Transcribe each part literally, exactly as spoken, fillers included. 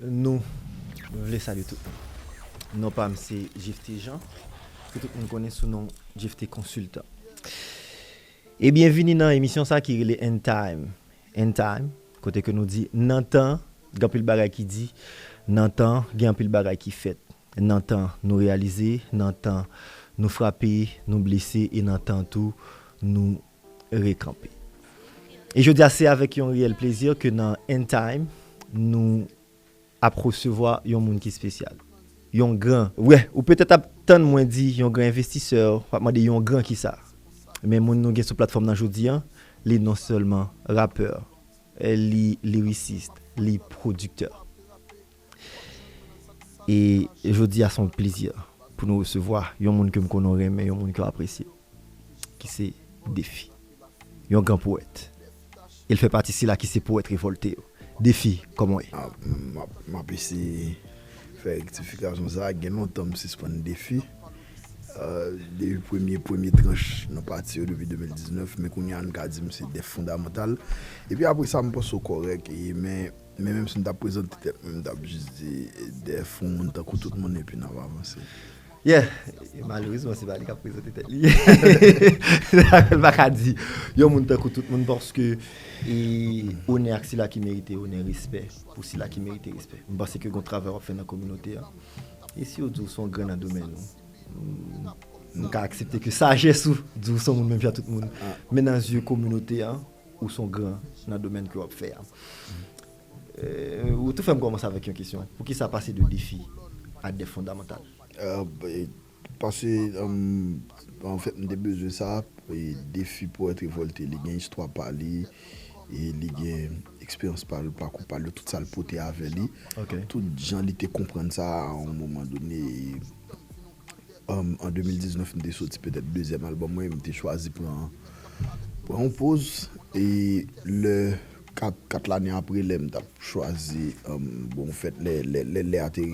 Nou vle salye tout moun. Non pa m se Jefte Jean, ke tout moun konnen sou non Jefte Konsiltan. E byenvini nan emisyon sa ki rele End Time. End Time, kote ke nou di nan tan, gen anpil bagay ki di, nan tan, gen anpil bagay ki fèt. Nan tan, nou reyalize, nan tan, nou frape, nou blese, e nan tan tou, nou rekanpe. E jodi a, se avèk yon reyèl plezi ke nan End Time, nou ap resevwa yon moun ki espesyal. Yon gran. Wè, ou petèt ap tann mwen di yon gran envestisè, w ap mande yon gran kisa. Men moun nou gen sou platfòm nan jodi a, li non sèlman rapè, li lirisis, li pwodiktè. E jodi a se yon plezi pou nou resevwa yon moun ke m konnen w renmen, yon moun ke w apresye, ki se Defi. Yon gran powèt. E l fè pati sila ki se powèt revòlte yo. Defi, kòman w ye? Ah, m ap, m ap eseye fè rektifikasyon sa. Gen lontan m sispann Defi. Euh, depi premye, premye tranch nan pati yo depi de mil diznèf, men kounye a n ka di m se Def Fondamantal. Epi apre sa, m panse w kòrèk, e, men, men menm si m t ap prezante tèt mwen, m t ap jis di Def, yon moun tankou tout moun, epi n ap avanse. Yeah, malerezman, se pa li k ap prezante tèt li. L pa ka di yon moun tankou tout moun, paske, e, onè ak sila ki merite onè, respè pou sila ki merite respè. M panse ke gon travay w ap fè nan kominote a. E si yo di w se yon gran nan domèn ou, m, m ka aksepte ke sajès ou di w se yon moun menm jan tout moun. Men nan zye kominote a, ou se yon gran nan domèn ke w ap fè a. Euh, ou tou fè m kòmanse avèk yon kesyon. Poukisa pase de Defi a Def Fondamantal? Euh, e, pase, euh, anfèt, m te bezwen sa, e Defi powèt revòlte, li gen istwa pa li, e li gen eksperyans pa l, pakou pa l, tout sa l pote avè li. Ok. Tout jan li te konprann sa a yon moman done, e, um, an de mil diznèf, m te soti petèt dezyèm albòm mwen, m te chwazi pran, pran yon poz, e lè kat, kat lane apre, lè m t ap chwazi, um, bon, fèt, lè, lè, lè, lè a te,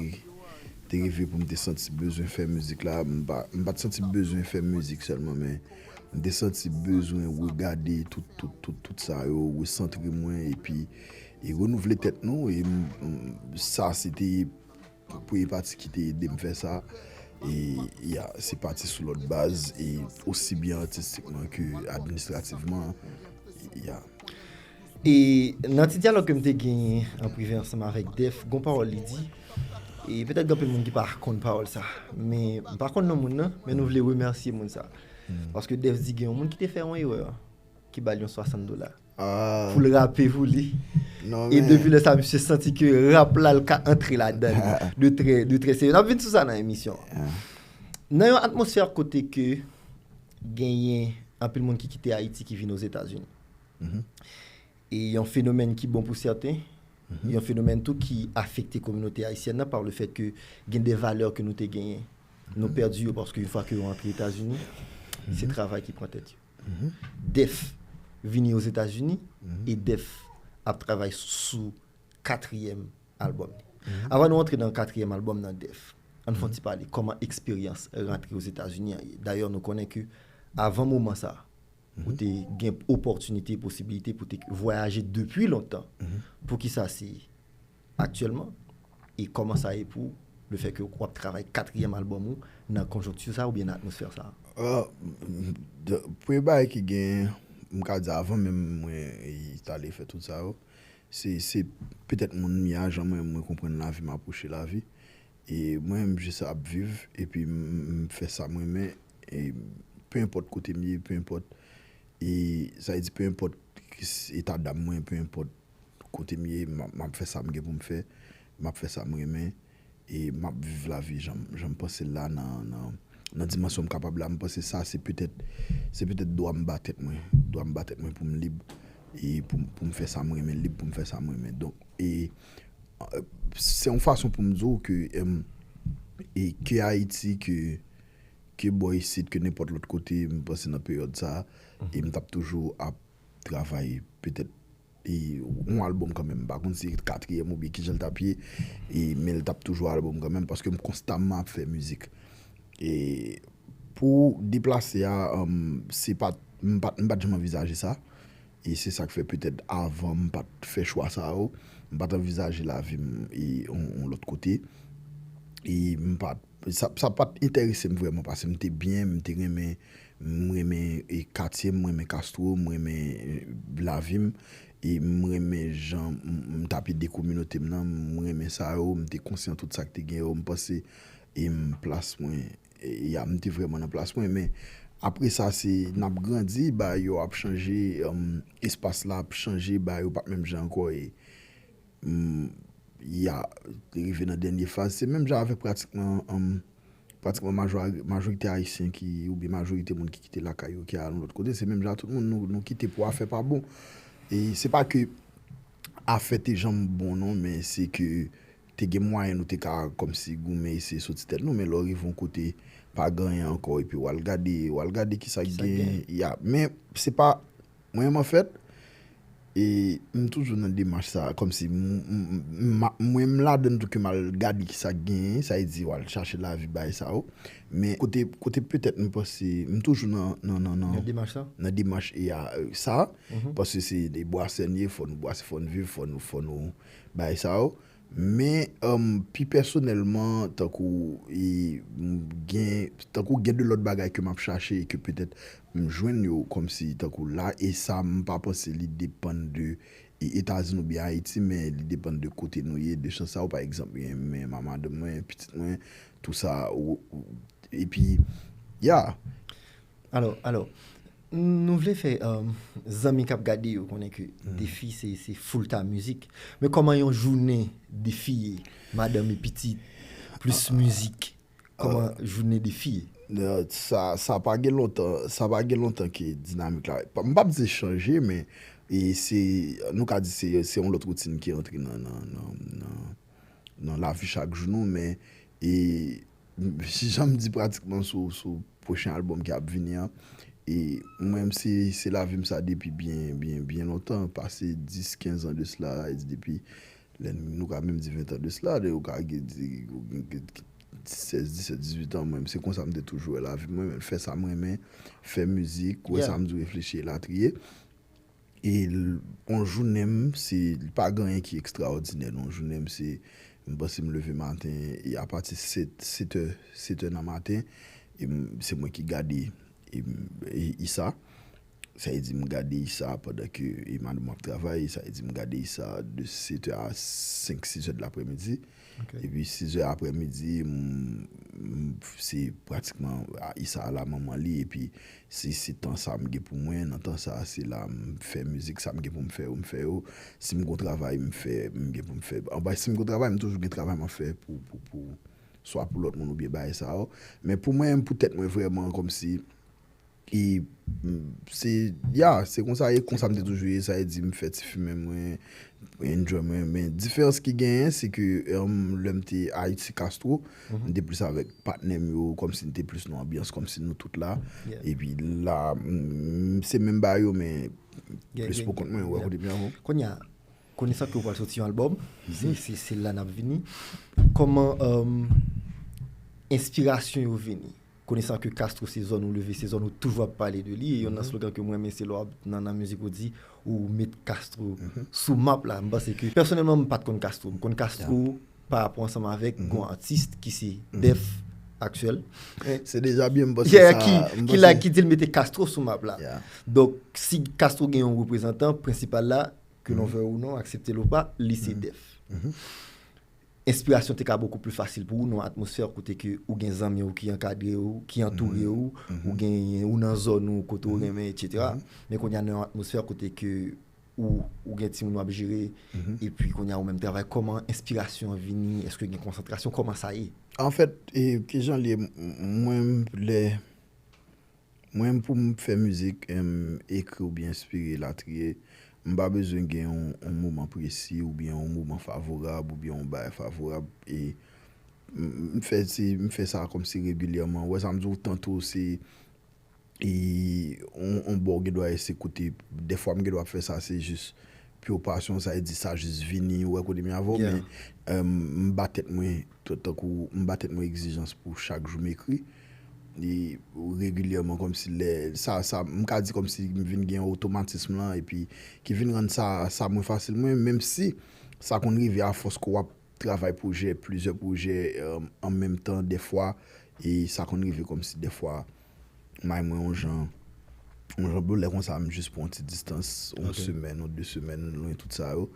te rive pou m te santi bezwen fè mizik la, m pa, m pa t santi bezwen fè mizik sèlman, men m te santi bezwen regade tout, tout, tout, tout sa yo, resantre mwen, epi, e renouvle tèt nou, e m, m, sa se te premye pati ki te ede m fè sa. E, ya, se pati sou lòt baz, e osi byen atistikman ke administrativman, ya. E nan ti dyalòg ke m te genyen an prive ansanm avèk Def, gon pawòl li di, e petèt gen anpil moun ki pa konn pawòl sa, men m pa konn non moun nan, men nou vle remèsye moun sa. Paske Def di gen yon moun ki te fè yon erè, ki ba l yon swasann dola pou l rape pou li. Non, e men depi lè sa, misye santi ke rap la, l ka antre ladan li de trè, de trè serye. N ap vin sou sa nan emisyon an. Nan yon atmosfè kote ke genyen anpil moun ki kite Ayiti ki vin Ozetazini. E yon fenomèn ki bon pou sèten, yon fenomèn tou ki afekte kominote ayisyèn nan pa le fèt ke gen de valè ke nou te genyen. Nou pèdi yo paske yon fwa ke yo antre Etazini, se travay ki pran tèt yo. Def vini Ozetazini e Def ap travay sou katriyèm albòm li. Avan nou antre nan katriyèm albòm nan Def, ann fè yon ti pale kòman eksperyans rantre Ozetazini an ye. Dayè, nou konnen ke avan moman sa, ou te gen opòtinite, posibilite pou te vwayaje depi lontan. Poukisa se aktyèlman, e kòman sa ye pou le fè ke w ap travay katriyèm albòm ou nan konjonkti sa oubyen nan atmosfè sa? Ah, de, premye bagay ki gen, m ka di avan menm mwen, e, t ale fè tout sa yo, se, se petèt moun m ye a, jan mwen, mwen konprann lavi, m apwoche lavi. E mwen, m jis ap viv, epi m, m fè sa m renmen, e pe enpòt kote m ye, pe enpòt, e sa vle di pe enpòt ki s-, eta dam mwen, pe enpòt kote m ye, m ap, m ap fè sa m gen pou m fè, m ap fè sa m renmen, e m ap viv lavi jan, jan m panse l la nan, nan, nan dimansyon m kapab la. M panse sa se petèt, se petèt dwa m ba tèt mwen, dwa m ba tèt mwen pou m lib, e pou, pou m fè sa m renmen, lib pou m fè sa m renmen. Donk, e, e, se yon fason pou m di w ke, em, e ke Ayiti, ke, ke bò isit, ke nenpòt lòt kote, m panse nan peryòd sa, e m t ap toujou ap travay petèt, e, yon albòm kanmenm. M pa konn si katriyèm oubyen kijan l t ap ye, e, men l t ap toujou albòm kanmenm, paske m konstamman ap fè mizik. E pou deplase a, um, se pa, m pa, m pa t janm anvizaje sa. E se sa k fè petèt avan m pa t fè chwa sa yo, M pa t anvizaje lavi m e yon, yon lòt kote. E m pa, sa, sa pa t enterese m vrèman, paske m te byen, m te renmen, m renmen e katye m, m renmen Castro, m renmen e, lavi m, e m renmen jan m, m t ap ede kominote m nan, m renmen sa yo, m te konsyan tout sa k te gen yo, m panse e m plas mwen, e, ya, m te vrèman nan plas mwen, men apre sa, se n ap grandi, bagay yo ap chanje, um, espas la ap chanje, bagay yo pa t menm jan ankò, e mm, ya, rive nan dènye faz, se menm jan avèk pratikman, um, pratikman majori-, majorite Ayisyen ki, oubyen majorite moun ki kite lakay yo, ki al yon lòt kote, se menm jan tout moun nou, nou kite pou afè pa bon. E se pa ke afè te janm bon non, men se ke te gen mwayen nou te ka kòmsi goumen eseye soti tèt nou, men lè w rive yon kote pa gen anyen ankò, epi w al gade, w al gade kisa k gen, ya, men se pa, mwen menm anfèt, e m toujou nan demach sa, kòmsi m, m, m, m, mwen m ladann tou ke m al gade kisa k genyen, sa vle di w al chache lavi bagay sa yo. Men kote, kote petèt m panse, m toujou nan, nan, nan, nan, nan demach sa, nan demach e a, sa, paske se de bwasè n ye, fò nou bwase, fò n viv, fò nou, fò nou bagay sa yo. Men, um, pi pèsonèlman, tankou, e, m gen, tankou gen de lòt bagay ke m ap chache e ke petèt m jwenn yo kòmsi tankou la, e sa m pa panse li depann de e, Etazini oubyen Ayiti, men li depann de kote nou ye, de chans sa yo, pa egzanp, men, men madanm mwen, pitit mwen, tou sa, ou, ou, epi, ya. Alò, alò, nou vle fè, um, zanmi k ap gade yo konnen ke Defi se, se full time mizik. Men kòman yon jounen Defi ye? Madanm e pitit, plis mizik. Kòman jounen Defi ye? Sa, sa pa gen lontan, sa pa gen lontan ke dinamik la, pa, m p ap di chanje, men e se, nou ka di se, se yon lòt woutin ki rantre nan, nan, nan, nan, nan lavi chak jou nou, men e, m, si jan m di pratikman sou, sou pwochen albòm ki ap vini an, e mwen menm se, se lavi m sa depi byen, byen, byen lontan, pase dis, kenz an de sila, e depi lè n, nou ka menm di ven tan de sila, de, ou ka gen, di, ou gen, gen sèz, disèt, dizuit an, mwen menm se konsa m te toujou wè lavi m, mwen menm fè sa m renmen, fè mizik, wè sa m di reflechi elatriye. E l, yon jounen m, se, li pa gen anyen ki ekstraòdinè, non. Jounen m, se, m panse m leve maten, e apati sèt, sèt è, sèt è nan maten, e m, se mwen ki gade, e m, e, Isa. Sa vle di m gade Isa pandan ke, e, madanm mwen ap travay, sa vle di m gade Isa de sèt è a senk, sis è de laprèmidi. Epi sis è aprèmidi, m, m, se pratikman, a, Isa a la manman li, epi se, se tan sa m gen pou mwen, nan tan sa, se la m fè mizik, sa m gen pou m fè yo, m fè yo. Si m gon travay, m fè, m gen pou m fè. Anba, si m gon travay, m toujou gen travay m ap fè pou, pou, pou, swa pou lòt moun oubyen bagay sa yo. Men pou mwen, pou tèt mwen vrèman, kòmsi, e, m, se, ya, se konsa, e konsa m te toujou ye, sa vle di m fè ti fimen mwen, enjoy mwen, men diferans ki genyen, se ke, em, lè m te Ayiti Castro, m te plis avèk patnè m yo, kòmsi n te plis nan anbyans, kòmsi nou tout la, epi la, m, se menm bagay yo, men plis pou kont mwen, ou wè kote m ye avan. Kounye a, konesan ke w pral soti yon albòm, se, se, se la n ap vini. Kòman, em, enspirasyon yo vini? Konesan ke Castro se zòn ou leve, se zòn ou toujou ap pale de li, e yonn nan slogan ke m renmen se lè w ap nan, nan mizik ou di, ou met Castro sou map la. M panse ke, pèsonèlman, m pa t konn Castro. M konn Castro pa rapò ansanm avèk gon atis ki se Dèf aktyèl. Se deja byen, m panse sa, ki, ki la, ki di l mete Castro sou map la. Donk, si Castro gen yon reprezantan prensipal la, ke nou vle ou non, aksepte l ou pa, li se Dèf. Enspirasyon te ka bokou pli fasil pou ou nan atmosfè kote ke ou gen zanmi w ki ankadre w, ki antoure w, ou gen, ou nan zòn ou kote w renmen, etsetera. Men kounye a nan yon atmosfè kote ke ou, ou gen timoun w ap jere, epi kounye a ou menm travay, kòman enspirasyon an vini, èske gen konsantrasyon, kòman sa ye? Anfèt, e, kijan l ye, m, mwen, lè, mwen, pou m fè mizik, em, ekri oubyen enspire, elatriye, m pa bezwen gen yon, yon moman presi oubyen yon moman favorab oubyen yon bagay favorab. E m, m fè, se, m fè sa kòmsi regilyèman. Ou wè sa m di w tanto, se, e, yon, yon bò w gen dwa ye, se kote, dèfwa m gen dwa ap fè sa, se jis pure passion, sa vle di sa jis vini, ou wè kote m ye avè w, men, em, m ba tèt mwen, t-, tankou m ba tèt mwen egzijans pou chak jou m ekri. E regilyèman, kòmsi lè, sa, sa, m ka di kòmsi m vin gen otomatism lan, epi ki vin rann sa, sa mwen fasil mwen, menm si Sa konn rive afòs ke w ap travay pwojè, plizyè pwojè, euh, an menm tan, dèfwa, e sa konn rive kòmsi dèfwa, may mwen yon jan, yon jan blolè konsa, m jis pran yon ti distans, yon semèn ou de semèn, lwen tout sa yo.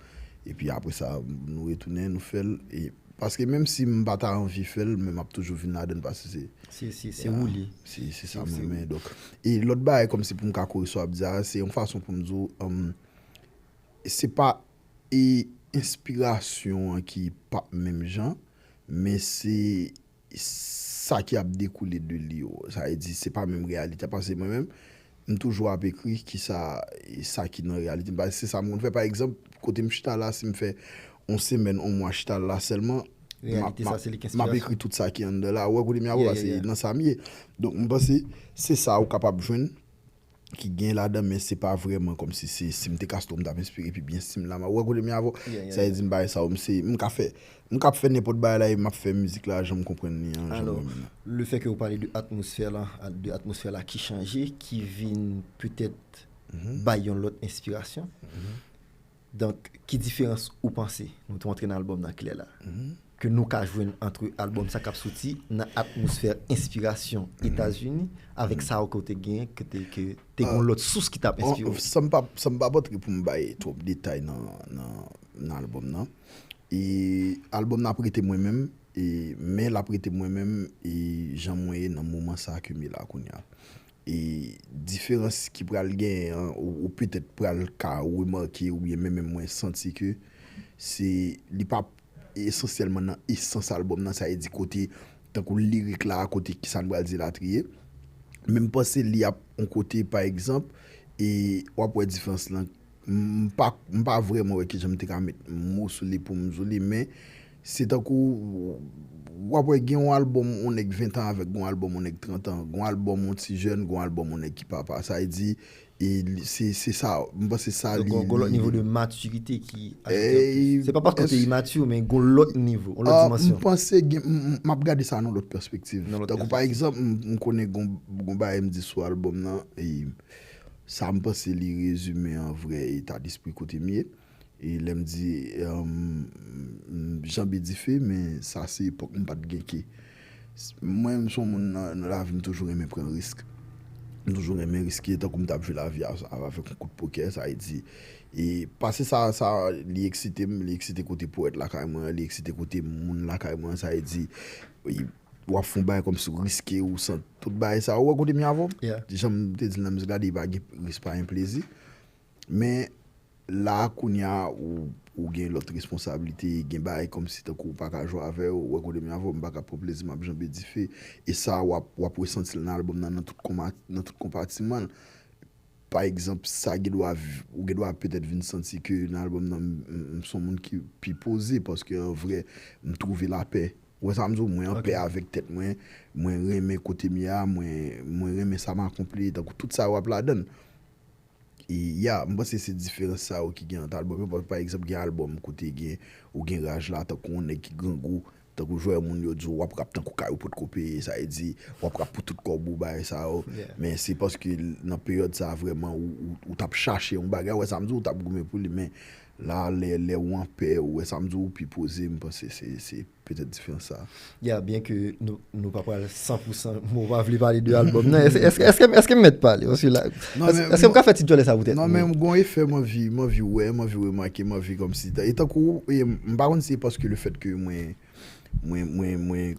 Epi apre sa, nou retounen, nou fè l. E, paske menm si m pa ta anvi fè l, men m ap toujou vin ladan l paske se, se, se, se ou li. Se, se sa m renmen. Donk, e lòt bagay, kòmsi pou m ka kore sa w ap di a, se yon fason pou m di w, um, se pa, e, enspirasyon an ki pa menm jan, men se sa ki ap dekoule de li yo. Sa vle di, se pa menm reyalite a. Paske mwen menm, m toujou ap ekri ki sa, sa ki nan reyalite m. Paske se sa m konn fè. Pa egzanp, kote m chita la, si m fè yon semèn, yon mwa chita la sèlman, m ap, Reyalite m sa, ap, se li ki m ap enspirasyon. Ekri tout sa ki anndan la. Ou wè kote m ye a, Yeah, yeah, se yeah. nan sa m ye. Donk, m panse se sa ou kapab jwenn ki gen ladan, men se pa vrèman kòmsi se, si m te Castro, m t ap enspire pi byen, si m la, ma, ou wè kote m ye avè w? Yeah, yeah, Sa vle yeah. di m bagay sa yo, m se, m ka fè, m ka fè nenpòt bagay la e m ap fè mizik la, jan m konprann li an, jan m Alò, renmen l. Le fait que ou pale de atmosfè la, de atmosfè la ki chanje, ki vin petèt Mhm. bay yon lòt enspirasyon. Mhm. Donk, ki diferans ou panse, nou te antre nan albòm nan klè la, Mhm. ke nou ka jwenn antre albòm sa k ap soti nan atmosfè enspirasyon Mhm. Etazini, avèk Mhm. sa ke w te genyen, ke te, ke te Ah, gen yon lòt sous ki t ap on, enspire w? San m pa, san m pa antre pou m bay twòp detay nan, nan, nan albòm nan. E albòm nan ap rete mwen menm, e, men l ap rete mwen menm, e jan mwen ye nan moman sa ke m ye la kounye a. E diferans ki pral genyen an, ou, ou petèt pral ka remake, oubyen menm, menm mwen santi ke se, li pa esansyèlman nan esans albòm nan, sa vle di kote, tankou lirik la, kote ki sa n pral di latriye. Men m panse li ap yon kote, pa egzanp, e w ap wè diferans lan, m pa, m pa vrèman wè kijan m te ka met mo sou li pou m di w li, men se tankou, w ap wè gen yon albòm yon nèg ven tan avèk, gen yon albòm yon nèg trant an, gen yon albòm yon ti jèn, gen yon albòm yon nèg ki papa. Sa vle di, e li, se, se sa, m panse sa Donk, li, gon, gon lòt li nivo de matirite ki ajoute an plis. E, Se pa paske w te es- imati, men gon lòt nivo, yon lòt Ah, dimansyon. M panse gen, m, m, m ap gade sa nan lòt pèspektiv. Nan lòt Tankou pa pèspektiv. egzanp, m, m konnen gon, gon bagay m di sou albòm nan, e sa m panse li rezime an vrè eta despri kote m ye. E lè m di, um, m janbe dife, men sa se epòk m pa t gen ke. S- Mwen, m se yon moun nan, nan lavi, m toujou renmen pran risk. M toujou renmen riske, tankou m t ap jwe lavi a, a, avèk yon kout pokè, sa vle di. E pase sa, sa, li eksite m, li eksite kote powèt lakay mwen, li eksite kote moun lakay mwen, sa vle di, e, w ap fè yon bagay kòmsi w riske, ou san tout bagay sa, ou wè kote m ye avè w? Yeah. Jan m te di l nan mizik la, depi pa gen risk, pa gen plezi. Men la, kounye a, ou, ou gen lòt responsablite, gen bagay kòmsi tankou ou pa ka jwe avè yo, ou wè kote m ye avè w, m pa ka pran plezi, m ap janbe dife. E sa, w ap, w ap resanti l nan albòm nan, nan tout koma-, nan tout konpatiman l. Pa egzanp, sa gen dwa, v- ou gen dwa petèt vin santi ke nan albòm nan, m, m, m se yon moun ki pi poze, paske an vrè, m twouve lapè. Ou wè sa m di w, mwen anpè Ok. avèk tèt mwen, mwen renmen kote m ye a, mwen, mwen renmen sa m akonpli, tankou tout sa yo ap ladan l. E, ya, m panse se diferans sa yo ki gen ant albòm yo. Pa, pa egzanp, gen albòm kote gen, ou gen raj la, tankou yon nèg ki grangou, tankou jwè moun yo di w, w ap rap tankou kay ou potko peye, sa vle di, w ap rap pou tout kòb ou, bagay sa yo. Yeah. Men se paske l- nan peryòd sa a, vrèman, ou, ou, ou t ap chache yon bagay, ou wè sa m di w, ou t ap goumen pou li, men la, lè, lè ou anpè, ou wè sa m di w, ou pi poze, m panse se, se petèt diferans sa a. Ya, byen ke nou, nou pa pral san pou san, mwen pa vle pale de albòm nan. Èske, èske, èske, èske m mèt pale? Paske la, Non, èske, men èske m ka fè ti djòlè sa poutèt Non, mwen? Men m gon efè m anvi, m anvi wè, m anvi remake, m anvi kòmsi ta- e tankou, e m pa konn si se paske le fèt ke mwen, mwen, mwen, mwen,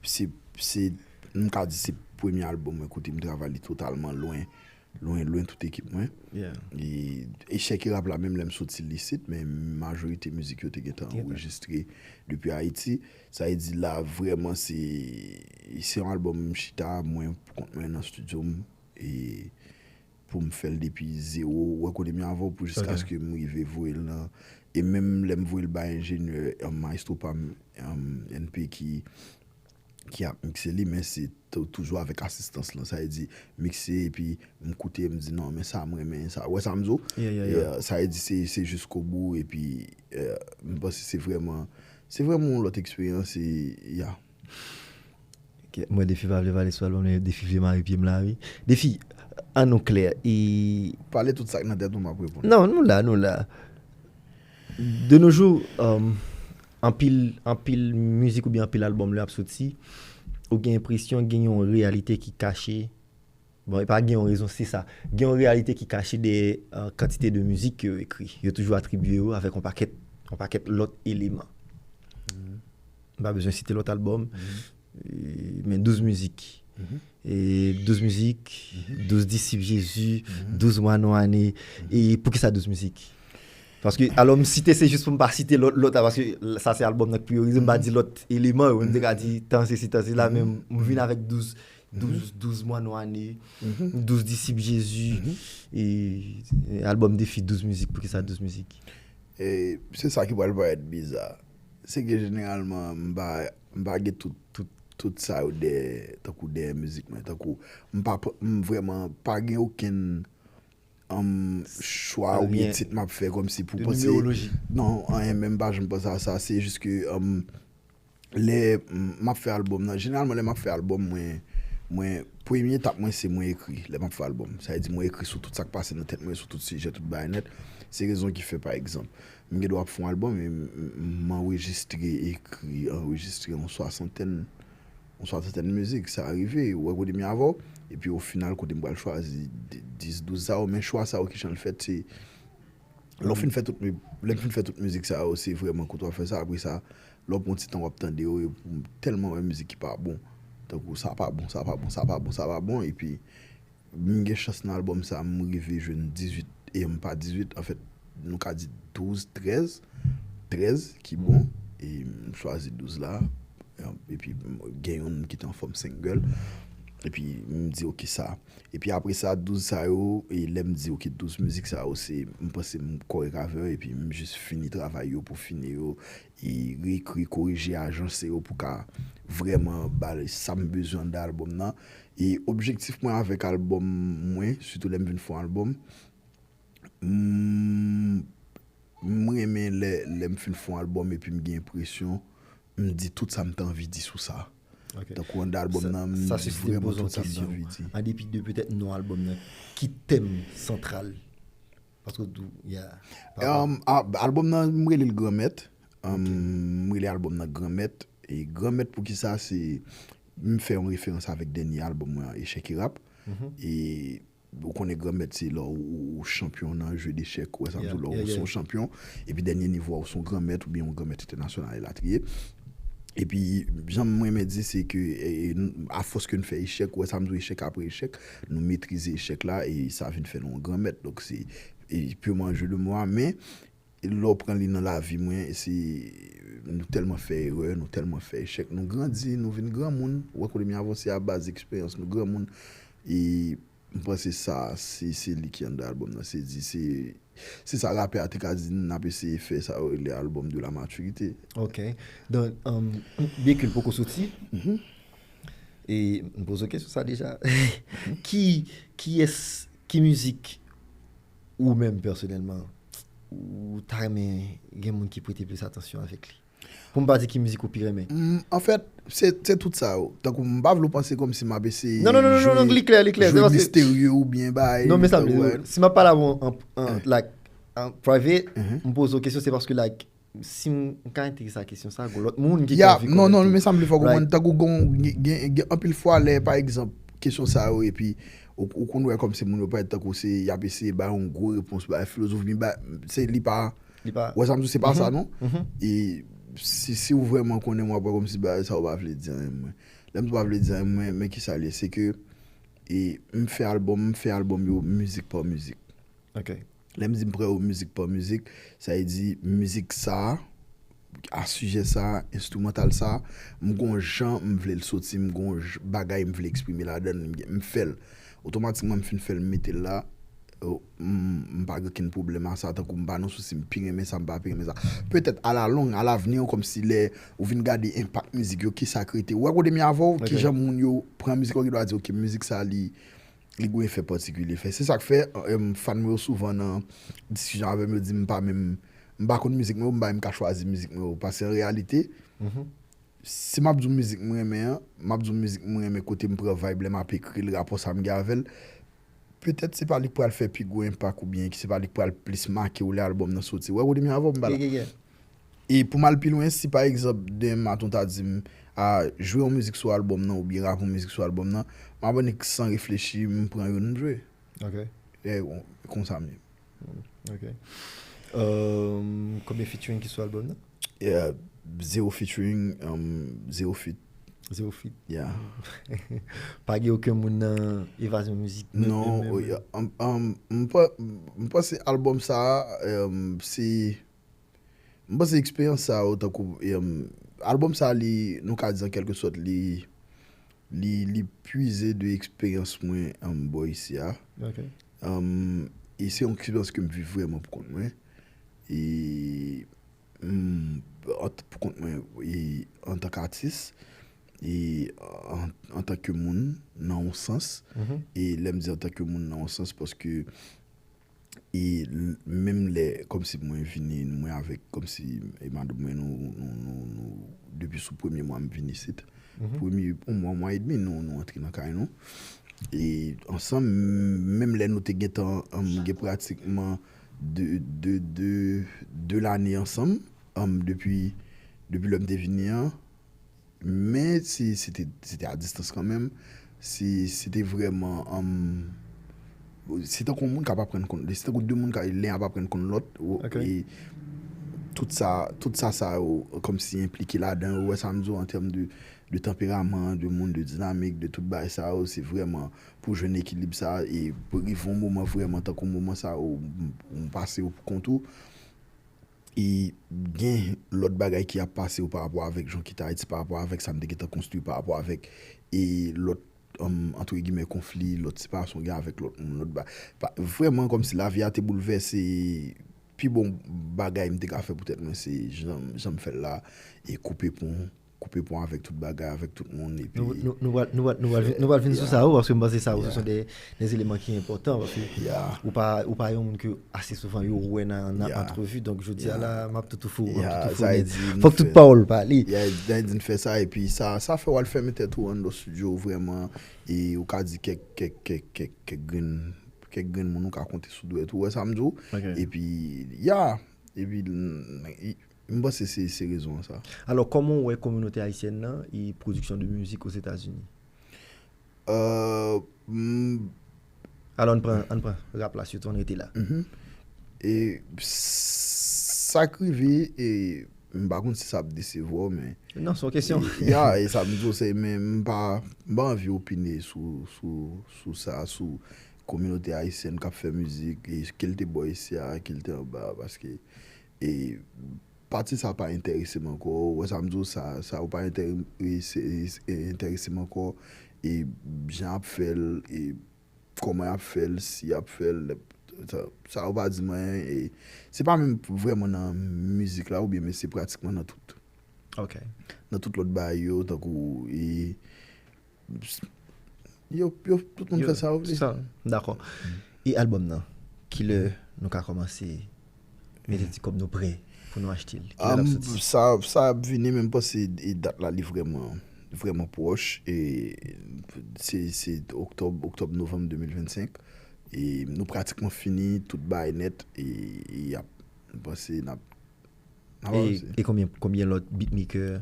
se, se, m ka di se premye albòm mwen kote m travay li totalman lwen, lwen, lwen tout ekip mwen. Yeah. E echèk e rap la, menm lè m soti l isit, men majorite mizik yo te gentan Gentan. anrejistre depi Ayiti. Sa vle di la, vrèman, se, se yon albòm m chita, mwen, pou kont mwen, nan estidyo m, e pou m fè l depi zewo, ou wè kote m ye avè w, pou Ok. jiskaske m rive voye l nan. E menm lè m voye l bay enjenyè, um, maestro pa m, um, N P ki, ki ap mikse li, men se tou- toujou avèk asistans lan. Sa vle di, mikse, epi m koute, m di, "Non, men sa, m renmen sa." Ou wè sa m di w? Yeah, yeah, yeah. Yeah, sa vle di, se, se jiskobou, epi, eh, m panse se vrèman, se vrèman yon lòt eksperyans, e, ya. Ok, mwen, Defi pa vle pale sou albòm nan, Defi vle mare pye m la, wi. Defi, an nou klè, e Pale tout sa k nan tèt ou, m ap reponn. Non, nou la, nou la. De nos jours, um, anpil, anpil mizik oubyen anpil albòm lè ap soti, ou gen enpresyon gen yon reyalite ki kache. Bon, e pa gen yon rezon, se sa. Gen yon reyalite ki kache dèyè uh, kantite de mizik ke yo ekri. Yo toujou atribye yo avèk yon pakèt, yon pakèt lòt eleman. M pa bezwen site lòt albòm, e, men douz mizik. E, douz mizik, douz disip Jezi, douz mwa non ane. E poukisa douz mizik? Paske, alò, m site, se jis pou m pa site lòt, lòt la, paske sa se albòm nan k priyorize, m pa di lòt eleman yo, m te ka di tan sesi, tan sela, men m vin avèk douz, douz, douz mwa non ane, douz disip Jezi, e, e albòm Defi, douz mizik, poukisa douz mizik? E se sa ki pral parèt biza. Se ke jeneralman, m pa, m pa gen tout, tout, tout sa yo dèyè, tankou dèyè mizik mwen. Tankou, m pa, m vrèman pa gen okenn um, chwa oubyen tit m ap fè kòmsi pou panse. Non, anyen, menm pa janm panse a sa. Se jis ke um, lè m ap fè albòm nan, jeneralman lè m ap fè albòm, mwen, mwen, premye etap mwen se mwen ekri lè m ap fè albòm. Sa vle di mwen ekri sou tout sa k pase nan tèt mwen, sou tout sijè, tout bagay nèt. Se rezon ki fè, pa egzanp, m gen dwa ap fè yon albòm e m anrejistre, ekri, anrejistre yon swasantèn, yon swasantèn mizik. Sa rive, ou wè kote m ye avè w. Epi o final, kote m pral chwazi dis, douz sa yo, men chwa sa yo, kijan l fèt, se lè w fin fè tout, lè m fin fè tout mizik sa yo, se vrèman kote w ap fè sa. Apre sa, lè w pran ti tan w ap tande yo, epi tèlman wè mizik ki pa bon. Tankou sa pa bon, sa pa bon, sa pa bon, sa pa bon. Epi m gen chans nan albòm sa, m rive jwenn dizuit, e m pa dizuit, anfèt, nou ka di douz, trèz, trèz ki bon, e m chwazi douz la, epi gen youn m kite an fòm single, epi m di ok sa. Epi apre sa, douz sa yo, e lè m di ok, douz mizik sa yo, se, m panse m kòrèk avè yo, epi m jis fini travay yo pou fini yo, e reekri, korije, ajanse yo pou ka vrèman ba sa m bezwen anndan albòm nan. E objektif mwen avèk albòm mwen, sitou lè m vin fè yon albòm, m, m renmen lè, lè m fin fè yon albòm epi m gen enpresyon, m di tout sa m te anvi di sou sa. Tankou anndan albòm nan, m di vrèman tout sa m te anvi di. An depi de petèt non albòm nan, ki tèm santral? Paske w di, yeah. Papa. Um, a- albòm nan, m rele l Granmèt. Um, m rele albòm nan Granmèt. E Granmèt, poukisa? Se, m fè yon referans avèk dènye albòm mwen an, Echèk e Rap. E ou konnen Granmèt, se lè w, ou, ou chanpyon nan je dechèk, ou wè sa m di w, lè w se yon chanpyon. Epi dènye nivo a, ou se yon granmèt oubyen yon granmèt entènasyonal elatriye. Epi, jan m renmen di, se ke, e, e, n- afòs ke n fè echèk, ou wè sa m di w, echèk apre echèk, nou metrize echèk la, e sa vin fè nou yon granmèt. Donk, se, e, purement jeu de mots, men, lè w pran li nan lavi mwen, se, nou tèlman fè erè, nou tèlman fè echèk, nou grandi, nou vin granmoun, ou wè kote m ye avè w, se a baz eksperyans, nou granmoun, e m panse sa, se, se li ki anndan albòm nan, se di, se, se sa rapè a te ka di, n ap eseye fè sa yo rele album de la maturité. Ok. Donk, um, Bekil poko soti. E m poze w kesyon sa deja. Ki, kiyès, ki mizik ou menm pèsonèlman, ou ta renmen gen moun ki prete plis atansyon avèk li? Pou m pa di ki mizik ou pi renmen. Mm, anfèt, se, se tout sa yo. Tankou m pa vle w panse kòmsi m ap eseye Non, non, non, non, non, non, li klè, li klè. Se jwe paske misterye oubyen bay. Non, men sa m tankou, vle, si m ap pale avè w an, an, like, an private, m poze w kesyon, se paske, like, si m, m ka enterese a kesyon sa, gon lòt moun ki Ya, anvi non, non, konekte. Men sa m vle fè w konprann, tankou gon, gen, gen, gen anpil fwa lè, pa egzanp, kesyon sa yo, epi ou, ou konn wè kòmsi moun yo parèt tankou se, y ap eseye bay yon gwo repons, bay filozofi, bay, se, li pa, Li pa wè sa m di w, se pa sa, non? E si, si w vrèman konnen m, w ap wè kòmsi bagay sa yo pa vle di anyen, mwen. Lè m di w pa vle di anyen, mwen, men kisa l ye? Se ke, e, m fè albòm, m fè albòm yo mizik pa mizik. Ok. Lè m di m pran yo mizik pa mizik, sa vle di mizik sa a, a sijè sa a, enstrimantal sa a, m gon jan m vle l soti, m gon j- bagay m vle eksprime ladan l, m gen- m fè l. Otomatikman, m fin fè l, m mete l la, oh, m m pa gen okenn pwoblèm a sa, tankou m pa nan sousi, m pi renmen sa, m pa pi renmen sa. Petèt, alalong, alavni, kòmsi lè ou vin gade enpak mizik yo, kisa k rete. Ou wè kote m ye avè w, Ok. Kijan moun yo pran mizik yo, gen dwa di, ok, mizik sa, li, li gen efè patikilye fè. Se sa k fè, em, fan mwen yo souvan nan diskisyon avè m, yo di m pa menm, m pa konn mizik mwen yo, m pa menm ka chwazi mizik mwen yo. Paske an reyalite, si m ap di w mizik m renmen an, m ap di w mizik m renmen kote m pran vibe lè m ap ekri l, rapò sa m gen avè l, petèt se pa li k pral fè pi gwo enpak oubyen ki se pa li k pral plis make w lè albòm nan soti. Ou wè kote m ye avè w, m pa la. E pou m al pi lwen, si pa egzanp, demen maten w ta di m, a, jwe yon mizik sou albòm nan oubyen rape yon mizik sou albòm nan, m abòne san reflechi, m pran youn, m jwe. Ok. E, konsa m ye. Ok. Euh, konbyen featuring ki sou albòm nan? Yeah, zero featuring, um, zero feat. Zero feat. Yeah. Pa gen okenn moun nan Evazyon Mizik? Non, um, um, m pa- m panse albòm sa a, um, se m panse eksperyans sa yo tankou, um, albòm sa a, li, nou ka di an kèlke sòt, li li li pwize de eksperyans mwen, um, bò isi a. Ok. Um, e se yon eksperyans ke m viv vrèman pou kont mwen. E m, an- pou kont mwen, e antank atis, e an- antank moun nan yon sans. E lè m di antank moun nan yon sans, paske e menm lè kòmsi mwen vini, mwen avèk kòmsi e madanm mwen, nou, nou, nou, nou depi sou premye mwa m vin isit. Premye yon mwa, mwa edmi, nou, nou antre nan kay nou. E ansanm, menm lè nou te gentan, um, gen pratikman de, de, de, de lane ansanm, um, depi, depi lè m te vini an. Men se, se te, se te a distans kanmenm. Se, se te vrèman, um, se tankou yon moun k ap aprann konn, se tankou de moun k ap, len ap aprann konn lòt. E tout sa, tout sa, sa yo, kòmsi enplike ladan, ou wè sa m di w, an tèm de, de tanperaman, de moun, de dinamik, de tout bagay sa yo, se vrèman pou jwenn ekilib sa, e pou rive yon moman vrèman, tankou moman sa yo, ou, ou pase yo pou kont ou. E gen lòt bagay ki ap pase yo pa rapò avèk jan w kite Ayiti, pa rapò avèk sa m te gentan konstwi, pa rapò avèk, e lòt, um, antre gimè, konfli, lòt separasyon w gen avèk lòt moun, lòt ba, pa, vrèman kòmsi lavi a te boulvèse. Pi bon bagay m te ka fè pou tèt mwen se jan, jan m fè l la, e koupe pon, koupe pon avèk tout bagay, avèk tout moun, epi Nou, nou, nou pral, nou pral, nou pral vin, nou pral vin sou sa, wi, paske m panse sa, wi, se son de, de eleman ki enpòtan, paske ou pa, ou pa yon moun ke ase souvan yo wè nan, nan antrevi, donk jodi a la, m ap toutou fou, m ap toutou fou, men fòk tout pawòl pale. Ya, sa di n fè sa, epi sa, sa fè w al fèmen tèt ou anndan studio, vrèman, e ou ka di kèk, kèk, kèk, kèk, kèk grenn, kèk grenn moun ou ka konte sou dwèt ou, wè sa m di w? Epi, ya, epi, m panse se, se rezon an sa. Alò, kòman w wè kominote ayisyèn nan e pwodiksyon de mizik Ozetazini? Euh, m- Alò, ann pran, ann pran rap la, sitou ann rete la. E sa k rive, e m pa konn si sa ap desevwa w, men Non, se yon kesyon. Ya, e sa m di w, se, men m pa, m pa anvi opine sou, sou, sou sa, sou kominote ayisyèn k ap fè mizik, e ke l te bò isi a, ke l te anba, paske, e pati sa pa enterese m ankò. Ou wè sa m di w, sa, sa yo pa enterese, enterese m ankò. E jan y ap fè l, e kòman y ap fè l, si y ap fè l, sa, sa yo pa di m anyen. E se pa menm vrèman nan mizik la, oubyen, men se pratikman nan tout, Ok. nan tout lòt bagay yo, tankou, e, yo, yo, tout moun fè sa yo vle. Sa, dakò. E albòm nan, kilè nou ka kòmanse mete ti kòb nou prè pou nou achte l? Kilè l ap Um, soti? Sa, sa ap vini, men m panse, e, dat la, li vrèman, vrèman pwòch. E se, se oktòb, oktòb, novanm de mil vennsenk. E nou pratikman fini, tout bagay nèt. E, e y ap, m panse n ap, n ap E, avanse. E konbyen, konbyen lòt beatmaker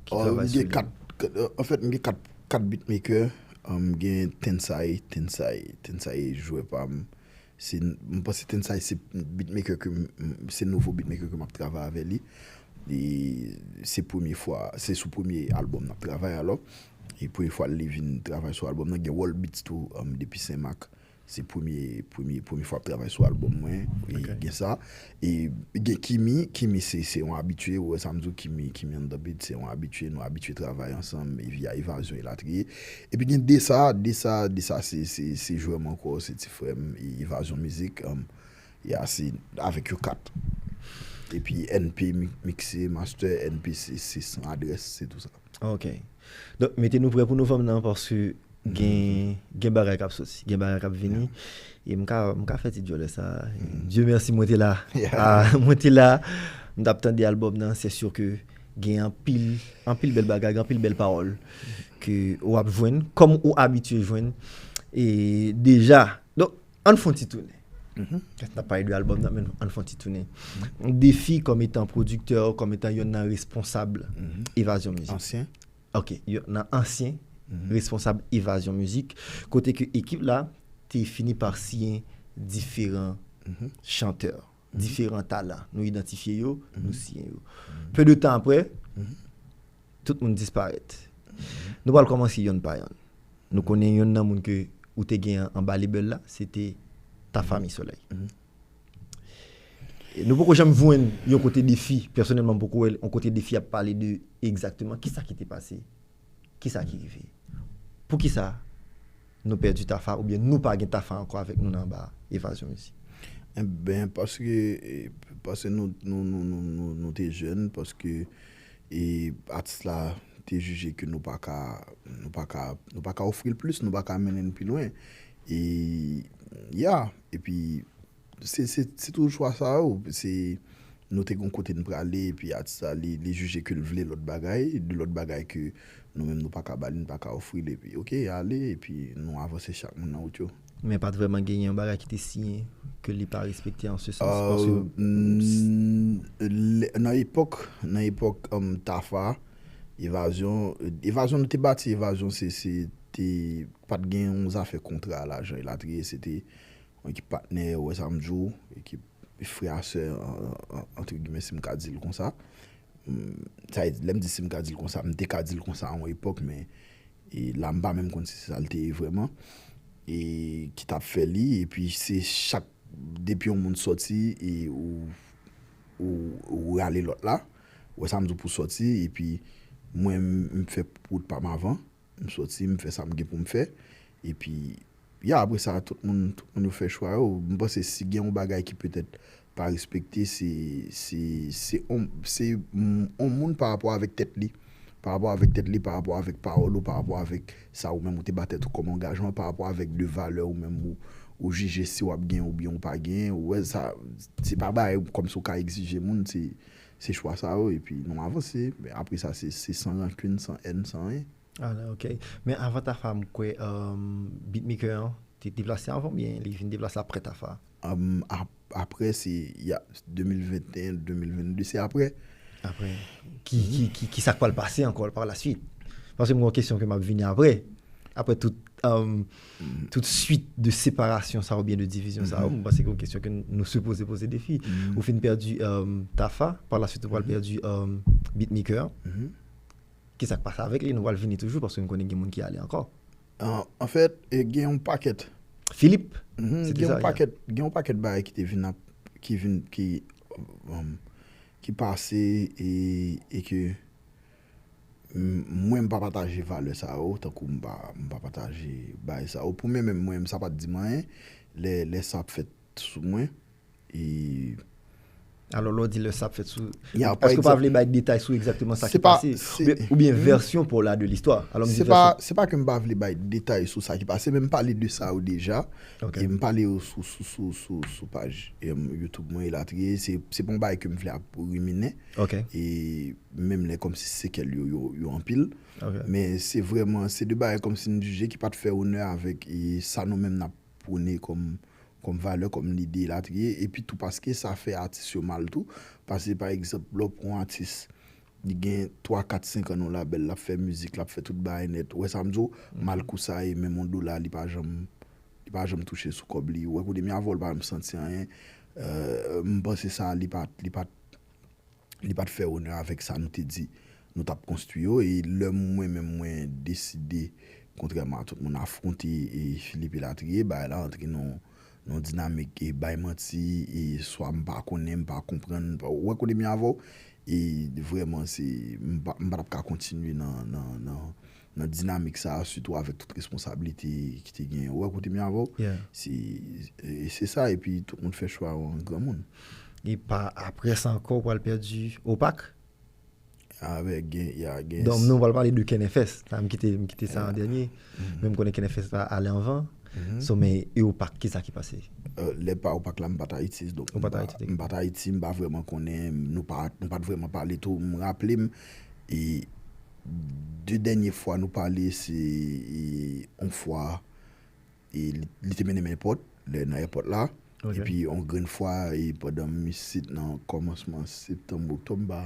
ki Uh, travay m sou gen li? Kat, kat, uh, anfèt, m gen kat, kat beatmaker. Um, gen Tensai, Tensai, Tensai jwè pa m. Se, m panse Tensai se beatmaker ke m, m- se nouvo beatmaker ke m ap travay avè li. E se premye fwa, se sou premye albòm n ap travay alò. E premye fwa li vin travay sou albòm nan, gen World Beats tou, um, depi Senmak. Se premye, premye, premye fwa ap travay sou albòm mwen. E gen sa. E gen Kimi, Kimi se, se yon abitye, ou wè sa m di w, Kimi, Kimi on the beat, se yon abitye, nou abitye travay ansanm, e via Evazyon elatriye. Epi gen Desa, Desa, Desa se, se, se jwè m ankò, se ti frè m, e Evazyon Mizik, um, ya, se avèk yo kat. Epi N P mi- mikse, master, N P se, se san adrès, se tou sa. Ok. Donk, mete nou prè pou novanm nan, paske gen, gen bagay k ap soti, gen bagay k ap vini. E m ka, m ka fè ti djòlè sa. Dieu merci, mwen te la. Ah, mwen te la. M t ap tande albòm nan, se si ke gen anpil, anpil bèl bagay, gen anpil bèl pawòl ke w ap jwenn, kòm ou abitye jwenn. E deja, Ann fè yon ti tounen. N ap pale de albòm nan, men ann fè yon ti tounen. Defi kòm etan pwodiktè, kòm etan yonn nan responsab Evazyon Mizik. Ansyen. Ok, yonn nan ansyen responsab Evazyon Mizik, kote ke ekip la te fini pa siyen diferan chantè, diferan talan. Nou idantifye yo, nou siyen yo. Pe de tan apre, tout moun disparèt. Nou pral kòmanse yonn pa yonn. Nou konnen yonn nan moun ke ou te gen anba label la, se te Tafa Mi Solèy. Nou poko janm jwenn yon kote Defi, pèsonèlman m poko wè yon kote Defi ap pale de egzakteman kisa ki te pase, kisa ki rive. Poukisa nou pèdi Tafa oubyen nou pa gen Tafa ankò avèk nou nan anba Evazyon Mizik? Enben, paske, paske nou, nou, nou, nou, nou, nou te jèn, paske e atis la te jije ke nou pa ka nou pa ka nou pa ka ofri l plis, nou pa ka mennen l pi lwen. E ya, epi se se se tou chwa sa yo, se nou te gon kote n prale, epi atis la li li jije ke l vle lòt bagay, de lòt bagay ke nou menm nou pa ka ba li, n pa ka ofri l, epi oke, ale, epi nou avanse chak moun nan wout yo. Men pa t vrèman genyen yon bagay ki te siyen ke li pa respekte an se sans paske nan epòk nan epòk um, Tafa, Evazyon, Evazyon nou te bati Evazyon se se te pa t gen yon zafè kontra lajan elatriye, se te yon ekip patnè, ou wè sa m di w, ekip frè a sè, antre gimè, si m ka di l konsa. Sa vle di, lè m di si m ka di l konsa, m te ka di l konsa a yon epòk, men e la m pa menm konn si se sa l te ye vrèman, e ki t ap fè li, epi se chak depi yon moun sòti e ou ou, ou rale lòt la, ou wè sa m di w, pou sòti, epi mwen m fè wout pa m avan, m sòti, m fè sa m gen pou m fè, epi ya, apre sa tout moun tout moun yo fè chwa yo. M panse si gen yon bagay ki petèt pa respekte, se se se on se on moun pa rapò avèk tèt li, pa rapò avèk tèt li, pa rapò avèk pawòl ou, pa rapò avèk sa ou menm ou te ba tèt ou kòm angajman, pa rapò avèk de valè ou menm ou ou jije si w ap gen oubyen ou pa gen, ou wè sa, se pa bagay kòmsi ou ka egzije moun, se se chwa sa yo, epi nou avanse. Men apre sa se se san rankin, san èn, san anyen. Ah, ok. Men avan Tafa, m kwè um, beatmaker an te deplase avan oubyen li vin deplase apre Tafa? Um, ap, apre se ya, de mil venteyen, de mil vennde, se apre. Apre, ki, ki, ki, ki sa k pral pase ankò pa la swit? Paske m gen yon kesyon ke m ap vini apre. Apre tout, um, tout swit de separasyon sa oubyen de divizyon sa, m panse ke yon kesyon ke nou sipoze poze Defi. Ou fin pèdi um, Tafa, pa la swit ou pral pèdi um, beatmaker. Kisa k pase avèk li? Nou pral vini toujou paske nou konnen gen moun ki ale ankò. An, anfèt, e, gen yon pakèt. Filip? Mhm, Se te gen sa, yon pakèt, gen yon pakèt bagay ki te vin ap, ki vin, ki, um, ki pase e, e ke m- mwen m pa pataje valè sa yo, tankou m pa, m pa pataje bagay sa yo. Pou mwen menm, mwen, sa pa t di m anyen lè, lè sa ap fèt sou mwen. E Alò, lè w di lè sa ap fèt sou. Ya, pa Èske w pa egzanp, vle bay detay sou egzakteman sa se ki pa- pase? se- Oubyen, oubyen vèsyon pa w la de listwa? Alò, m di se pa, vèsyon. Se pa ke m pa vle bay detay sou sa ki pase, men m pale de sa yo deja. Ok. E m pale yo sou, sou, sou, sou, sou paj em, YouTube mwen elatriye. Se, se pa yon bagay ke m vle ap riminen. Ok. E menm lè kòmsi sekèl yo, yo, yo anpil. Ok. Men se vrèman, se de bagay kòmsi n jije ki pa t fè onè avèk e sa nou menm n ap pwone kòm, kòm valè, kòm lide elatriye. Epi tou paske sa fè atis yo mal tou. Paske pa egzanp, lè w pran yon atis, li gen twa, kat, senk an nan labèl, l ap fè mizik, l ap fè tout bagay nèt. Ou wè sa m di w? Mal kou sa ye, menm yon dola, li pa janm, li pa janm touche sou kòb li. Ou wè kote m ye avè w, li pa janm santi anyen. Euh, m panse sa, li pa, li pa, li pa t fè onè avèk sa nou te di nou t ap konstwi yo. E lè mwen menm mwen deside, kontrèman a tout moun, afwonte e Philippe elatriye, bagay la antre nan nan yon dinamik e bay manti, e swa m pa konnen, m pa konprann, ou wè kote m ye avè w, e vrèman se, m pa, m pa t ap ka kontinye nan, nan, nan, nan dinamik sa a, sitou avèk tout responsablite ki te genyen. Ou wè kote m ye avè w? Yeah. Se, e se sa, epi tout moun fè chwa yo an granmoun. E pa apre sa ankò, w pral pèdi Opak? Avèk gen, ya, gen Donk, nou pral pale de Kenefès. Sa, m kite, m kite sa an dènye. Men m konnen Kenefès la ale anvan. So, men, e Opak, kisa ki pase? Euh, lè pa Opak la, m pa t Ayiti. Donk, Ou pa t m pa- Ayiti, te- m pa t Ayiti, m pa vrèman konnen. Nou pa, nou pa t vrèman pale tou. M raple m, e de dènye fwa nou pale, se e, yon fwa, e li, li te mennen m èpòt. lè nan èpòt la. Epi yon grenn fwa, e pandan m isit nan kòmansman septanm, oktòb, m pa,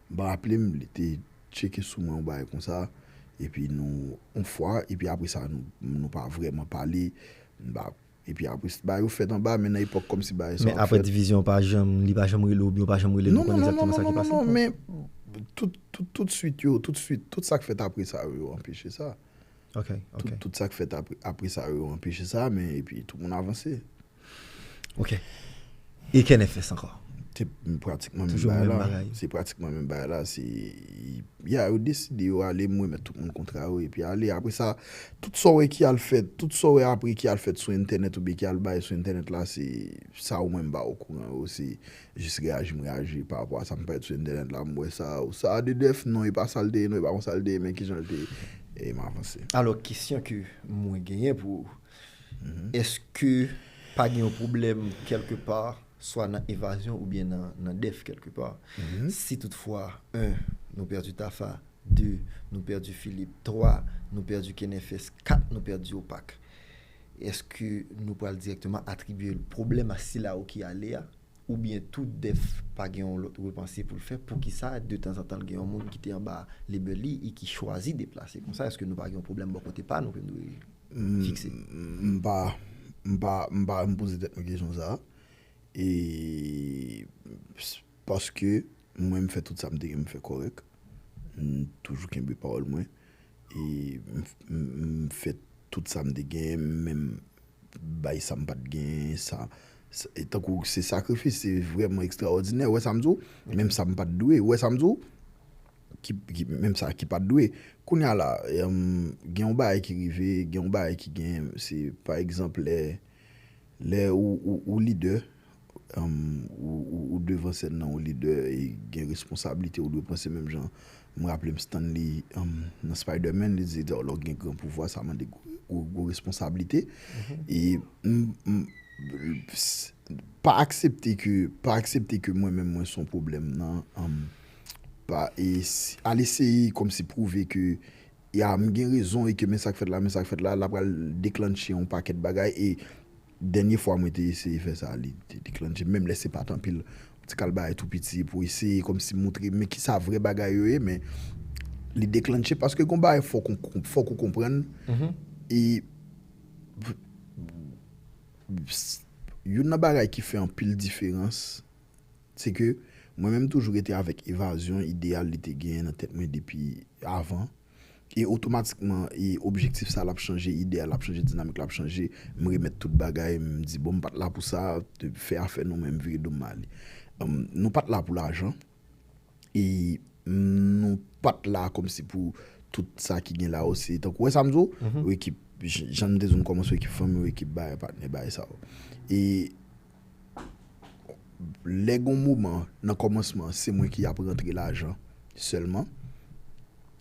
m pa raple m, li te tcheke sou mwen yon bagay konsa. Epi nou, yon fwa, epi apre sa, nou, nou pa vrèman pale. M pa, epi apre, bagay yo fèt anba, men nan epòk kòmsi bagay sa Men yo apre fèt. Divizyon, pa janm, li pa janm rele w, oubyen w pa janm rele l pou Non, konn non, non, non, egzakteman sa ki non, non, pase. non, men tout, tout, tout swit yo, tout swit, tout sa k fèt apre sa yo, yo anpeche sa. Ok, ok. Tout, tout sa k fèt apre, apre sa yo, yo anpeche sa, men epi tout moun avanse. Ok. E Kenefès ankò? Se pratikman menm Toujou bagay menm la. bagay. Se pratikman menm bagay la. Se, ya, yo deside yo ale, m remèt tout moun kontra yo, epi ale. Apre sa, tout sa w wè ki al fèt, tout sa w wè apre ki al fèt sou entènèt oubyen ki al bay sou entènèt la, se sa ou mwen m pa okouran yo. Se jis reyaji m reyaji pa rapò a sa m parèt sou entènèt la, m wè sa, ou sa de dèf, non, e pa sa l te ye, non, e pa konsa l te ye, men kijan l te ye. E m avanse. Alò, kesyon ke mwen genyen pou ou, èske pa gen yon pwoblèm kèlkepa, swa nan evazyon oubyen nan, nan dèf kèlkepa? Si toutfwa, en, nou pèdi Tafa, de, nou pèdi Filip, twa, nou pèdi Kenefès, kat, nou pèdi Opak, èske nou pral dirèkteman atribye pwoblèm a sila yo ki ale a? Oubyen tou dèf pa gen yon lòt repanse pou l fè? Poukisa detanzantan l gen yon moun ki te anba label li e ki chwazi deplase konsa? Èske nou pa gen yon pwoblèm bò kote pa nou ke nou dwe fikse? M pa, m pa, m pa, m poze tèt mwen kesyon sa. E, paske mwen, m fè tout sa m te gen m fè kòrèk. M toujou kenbe pawòl mwen. E m, m, m fè tout sa m te gen, m menm bay sa m pa t gen, sa, sa, e tankou se sakrifis, se vrèman ekstraòdinè. Ou wè sa m di w? Menm sa m pa t dwe. Ou wè sa m di w? Ki, ki, menm sa ki pa t dwe. Kounye a la, em, gen yon bagay ki rive, gen yon bagay ki gen, se, pa egzanp, lè, lè ou, ou, ou lidè, em, ou, ou, ou devan sèn nan, ou lidè, e gen responsablite, ou dwe panse menm jan. M raple m Stanley, em, nan Spider-Man, li di, lè w gen gran pouvwa, sa mande gwo, gwo, gwo responsablite. E m, m, s- pa aksepte ke, pa aksepte ke mwen menm mwen se yon pwoblèm nan, em, pa, e si- al eseye kòmsi pwouve ke, ya, m gen rezon e ke men sa k fèt la, men sa k fèt la, l ap pral deklannche yon pakèt bagay e dènye fwa mwen te eseye fè sa, li te deklannche, menm lè se pa t anpil, ti kal bagay tou piti pou eseye kòmsi moutre men kisa vrè bagay yo ye, men li deklannche paske gon bagay fòk ou, fòk ou konprann. E s- youn nan bagay ki fè anpil diferans, se ke mwen menm toujou rete avèk evazyon, ideyal li te genyen nan tèt mwen depi avan. E otomatikman, e objektif sa l ap chanje, ide a l ap chanje, dinamik la ap chanje. M remèt tout bagay, m di, bon, m pa t la pou sa, fè afè nou, men m vire do m ale. Em, nou pa t la pou lajan. E nou pa t la kòmsi pou tout sa ki gen la osi. Tankou, wè sa m di w? Yon ekip, j- jan m te di w, m kòmanse yon ekip fanmi, yon ekip bagay, patnè, bagay sa yo. E lè gon moman, nan kòmansman, se mwen ki ap rantre lajan sèlman,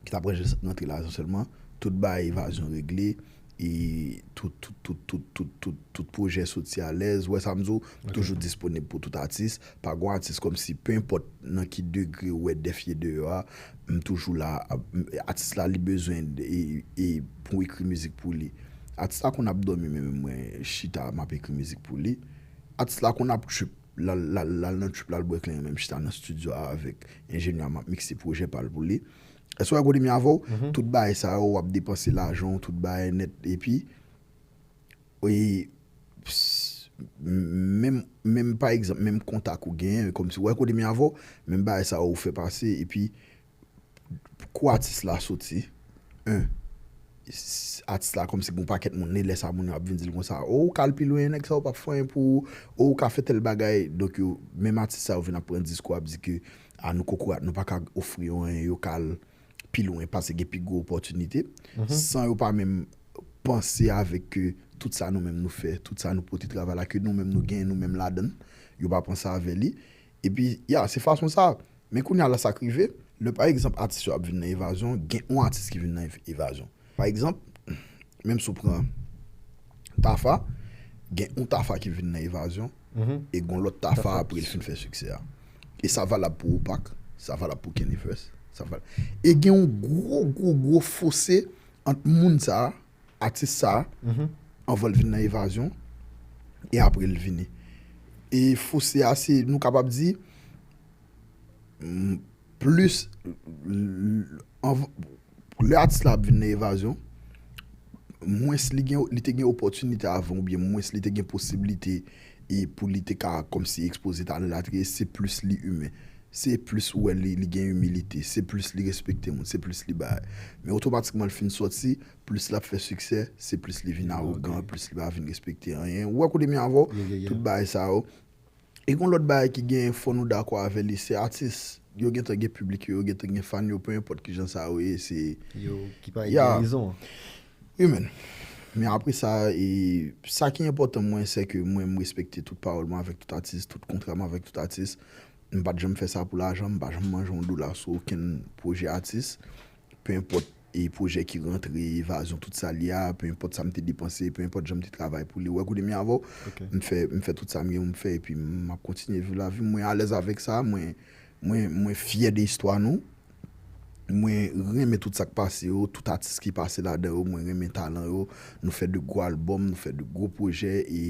ki t ap rantre lajan sèlman, tout bagay evazyon regle, e tout, tout, tout, tout, tout, tout, tout pwojè soti alèz. Ou wè sa m di w? M toujou disponib pou tout atis. Pa gon atis kòmsi, pe enpòt nan ki degre ou wè dèf ye deyò a, m toujou la. Ap- m- Atis la, li bezwen e, e pou ekri mizik pou li. Atis la konn ap dòmi, men mwen chita, m ap ekri mizik pou li. Atis la konn ap trip, l al, l al, l al nan trip, l al bwè klenyen, men m chita nan estidyo a avèk enjenyè a, m ap mikse pwojè pa l pou li. Èske w wè kote m ye avè w? Tout bagay sa yo, w ap depanse lajan w, tout bagay nèt, epi, e, s- menm, menm pa egzanp, menm kontak ou genyen, kòmsi, w wè kote m ye avè w, menm bagay sa yo ou fè pase, epi, kou atis la soti, en, s- atis la kòmsi gon pakèt moun, lè sa moun yo ap vin di l konsa, o, ou ka al pi lwen, nèg sa yo p ap fè anyen pou ou, o, ou ka fè tèl bagay. Donk, yo, menm atis sa yo vin ap pran diskou, ap di ke, a, nou kokorat, nou pa ka ofri yo anyen, yo ka al pi lwen, paske gen pi gwo opòtinite, san yo pa menm panse avèk ke tout sa nou menm nou fè, tout sa nou pote travay la, ke nou menm nou genyen, nou menm ladan l, yo pa panse avè li. Epi, ya, se fason sa. Men kounye a la, sa k rive, lè pa egzanp, atis yo ap vin nan evazyon, gen yon atis ki vin nan ev- evazyon. Pa egzanp, menm si w pran Tafa, gen yon Tafa ki vin nan evazyon, e gon lòt Tafa apre l fin fè siksè a. E sa valab pou Opak, sa valab pou Kenny First, sa valab. E gen yon gwo, gwo, gwo fose ant moun sa a, atis sa a, anvan l vin nan evazyon, e apre l vini. E fose a, se, nou kapab di, mm, plis, l- anv- lè atis la ap vin nan evazyon, mwens li gen, li te gen opòtinite avan, oubyen mwens li te gen posiblite e pou li te ka kòmsi ekspoze talan l a, se plis li imen. Se plis ou wè li, li gen imilite, se plis li respekte moun, se plis li bay. Men otomatikman l fin sòti, plis l ap fè siksè, se plis li vin awogan, plis li pa vin respekte anyen. Ou wè kote m ye avè w, tout bagay sa yo. E gon lòt bagay ki gen, fò nou dakò avè li, se atis. Yo gentan gen piblik yo, yo gentan gen fan yo, pe enpòt kijan sa yo ye, se Yo ki pa gen rezon. Wi, men. Men apre sa, e, sa ki enpòtan mwen, se ke mwen, m respekte tout pawòl mwen avèk tout atis, tout kontra mwen avèk tout atis. M pa t janm fè sa pou lajan, m pa janm manje yon dola sou okenn pwojè atis. Pe enpòt e pwojè ki rantre, evazyon, tout sa li a, pe enpòt sa m te depanse, pe enpòt jan m te travay pou li. Ou wè kote m ye avè w, m fè, m fè tout sa m gen pou m fè, epi m ap kontinye viv lavi m. Mwen alèz avèk sa, mwen, mwen, mwen fyè de istwa nou. Mwen renmen tout sa k pase yo, tout atis ki pase ladan yo, mwen renmen talan yo. Nou fè de gwo albòm, nou fè de gwo pwojè, e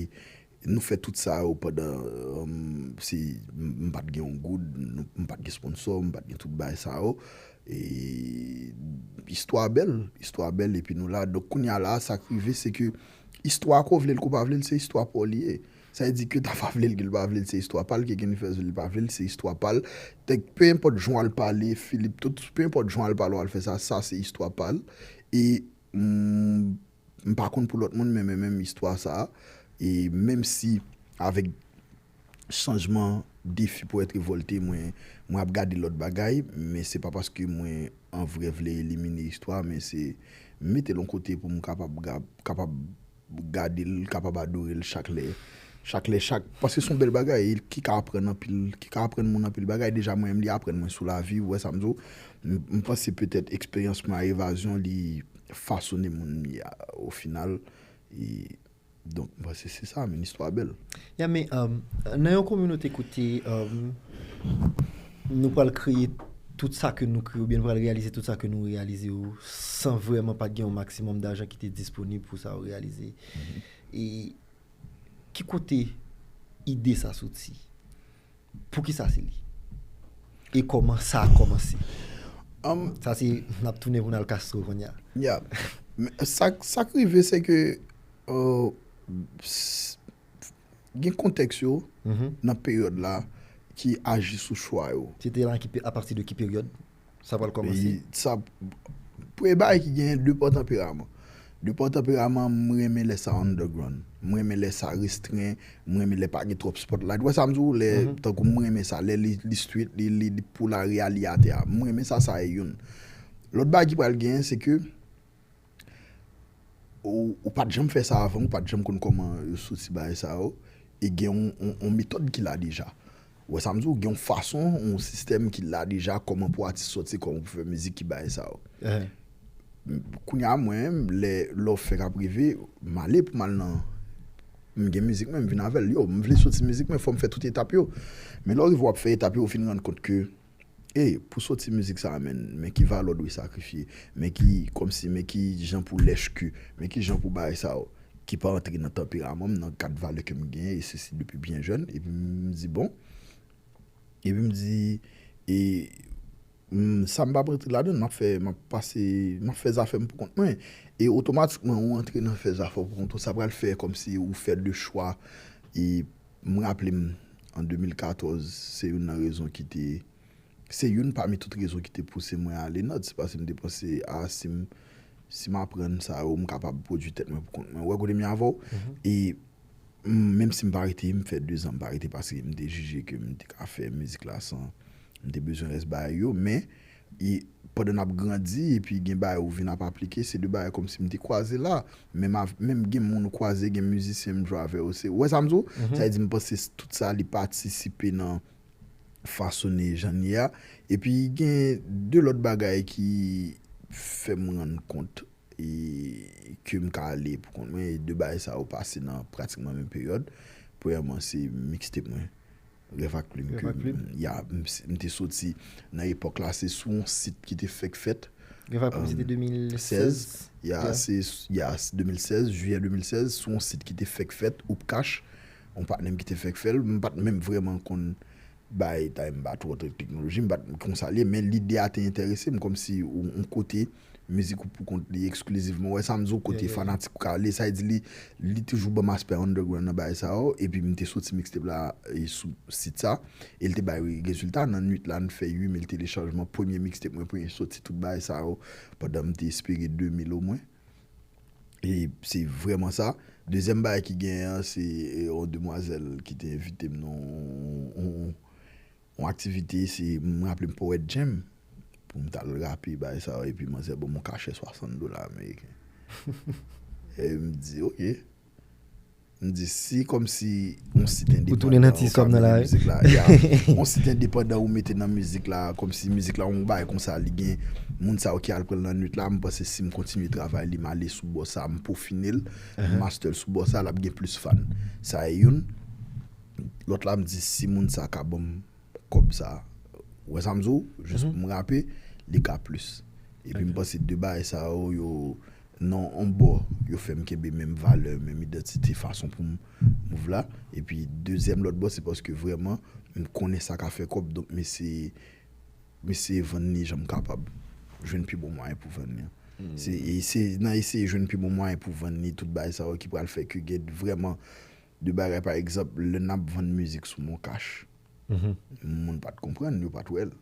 nou fè tout sa yo pandan, um, se, m m pa t gen yon goud, nou- m pa t gen sponsò, m pa t gen tout bagay sa yo. E istwa bèl, istwa bèl, epi nou la. Donk, kounye a la, sa k rive, se ke istwa ke w vle l, ke w pa vle l, se istwa pa w li ye. Sa vle di ke Tafa vle l, ke l pa vle l, se istwa pa l, ke Kenny Fès vle l, pa vle l, se istwa pa l. Tank, pe enpòt jan w al pale, Philippe, tout, pe enpòt jan w al pale, w al fè sa, sa se istwa pa l. E, mm, m pa konn pou lòt moun, men, men menm istwa sa a, e menm si avèk chanjman, defi pou èt revòlte, mwen, mwen ap gade lòt bagay, men se pa paske mwen an vrè vle elimine istwa, men se mete l yon kote pou m kapab ga- kapab gade l, kapab adore l chak lè. Chak lè, chak, paske se yon bèl bagay, e ki ka aprann anpil, ki ka aprann moun anpil bagay. Deja, mwen menm, li aprann mwen sou lavi, ou wè sa m di w. M m panse petèt eksperyans mwen a evazyon, li fasone moun m ye a, o final. E, donk, m panse se sa, men istwa bèl. Ya, men, um, nan yon kominote kote, um, nou pral kreye tout sa ke nou kreye, oubyen nou pral reyalize tout sa ke nou reyalize yo, san vrèman pa t gen yon maksimòm dajan ki te disponib pou sa yo reyalize. E ki kote ide sa soti? Poukisa se li? E kòman sa kòmanse? Um, Sa se, n ap tounen pou n al Castro kounye a. Ya. Men sa, sa k rive, se ke, euh, s- gen kontèks yo Mhm. nan peryòd la ki aji sou chwa yo. Se te la ki pe- apati de ki peryòd sa pral kòmanse? E sa, premye bagay ki genyen, depan tanperaman. Depan tanperaman, m renmen lè sa underground. M renmen lè sa restren, m renmen lè pa gen twòp spotlight. Ou wè sa m di w, lè, tankou m renmen sa, lè li, li street, li, li, li pou lari a, li atè a. M renmen sa, sa e youn. Lòt bagay ki pral genyen, se ke ou, ou pa t janm fè sa avan, ou pa t janm konn kòman yo soti bagay sa yo, e gen yon, yon, yon metòd ki la deja. Ou wè sa m di w, gen yon fason, yon sistèm ki la deja, kòman pou atis sòti, kòman pou fè mizik ki bagay sa yo. Ehe. Kounye a, mwen, lè lè w fè k ap rive, m ale pou m al nan, m gen mizik mwen, m vin avè l. Yo, m vle soti mizik mwen, fò m fè tout etap yo. Men lè w rive w ap fè etap yo, ou fin rann kont ke, e, pou soti mizik sa a, men, men ki valè w dwe sakrifye, men ki, kòmsi, men ki jan pou lèche, men ki jan pou bagay sa yo, ki pa antre nan tanperaman m, nan kad valè ke m genyen, e se, se depi byen jèn, epi m di, bon, epi m di, e, m, sa m p ap rantre ladan, m ap fè, m ap pase, m ap fè zafè m pou kont mwen. E otomatikman, ou antre nan fè zafè w pou kont ou, sa pral fè kòmsi ou fè de chwa. E m raple m, an de mil katòz, se youn nan rezon ki te, se youn pami tout rezon ki te pouse mwen ale Nòd. Se paske m te panse, a, si m, si m aprann sa yo, m kapab pwodui tèt mwen pou kont mwen. Ou wè kote m ye avè w? E m, menm si m pa rete, m fè dezan m pa rete paske m te jije ke m te ka fè mizik la san, m te bezwen rès bagay yo, men, e, pandan n ap grandi, epi gen bagay ou vin ap aplike, se de bagay kòmsi m te kwaze la. Menm av- menm gen moun ou kwaze, gen mizisyen m jwe avè yo, se, ou wè sa m di w? Sa vle di m panse s- tout sa li patisipe nan fasonnen jan n ye a. Epi gen de lòt bagay ki fè m rann kont e ke m ka ale pou kont mwen. E de bagay sa yo pase nan pratikman menm peryòd. Premyèman, se mixtape mwen, Rèv ak Plim, Rèv ke ak Plim. m- ya, m, m te soti nan epòk la, se sou yon sit ki te fèk fèt. Rèv ak Plim, se te de mil sèz. Ya, Ya. Se s- ya, s- de mil sèz, jiyè de mil sèz, sou yon sit ki te fèk fèt, Oupkash. yon patnè m ki te fèk fè l, m pa t menm vrèman konn bay time, m pa twò trè teknoloji, m pa t konn sa l ye, men lide a te enterese m, kòmsi yon, yon kote mizik ou pou kont li, eksklizivman. Ou wè sa m di w, kote fanatik ou ka ale, sa vle di li, li toujou ban m aspè underground nan bagay sa yo, epi m te soti mixtape la e sou sit sa, e l te bay rezilta. Nan nwit la, n fè uit mil telechajman, premye mixtape mwen, premye soti, tout bagay sa yo, pandan m te espere de mil omwen. E se vrèman sa. Dezyèm bagay ki genyen an, se e, yon demwazèl ki te envite m nan yon, yon, yon aktivite, se, m raple m, Poet Jam, pou m t al rape, bagay sa yo, epi manzè ban m yon kachè swasant dola ameriken. E m di, oke. M di, si kòmsi yon sit endepandan ou ka mennen mizik la, ya, yon sit endepandan ou mete nan mizik la, kòmsi mizik la yon bagay konsa, li gen moun sa yo ki al pran l nan nwit la, m panse si m kontinye travay li, m ale sou bò sa, m pofine l, m master l sou bò sa, l ap gen plis fan. Sa e youn. Lòt la, m di, si moun sa ka ban m kòb sa, ou wè sa m di w, jis pou m rape, li ka plis. Epi m panse de bagay sa yo, yo nan yon bò, yo fè m kenbe menm valè, menm idantite, fason pou m move la. Epi dezyèm lòt bò, se paske vrèman, m konnen sa ka fè kòb, donk mesye, mesye vann li jan m kapab. Jwenn pi bon mwayen pou vann li an. Se, e se nan eseye jwenn pi bon mwayen pou vann li, tout bagay sa yo ki pral fè ke gen vrèman de bagay, pa egzanp, lè n ap vann mizik sou Moncash, moun pa t konprann, yo pa t wè l.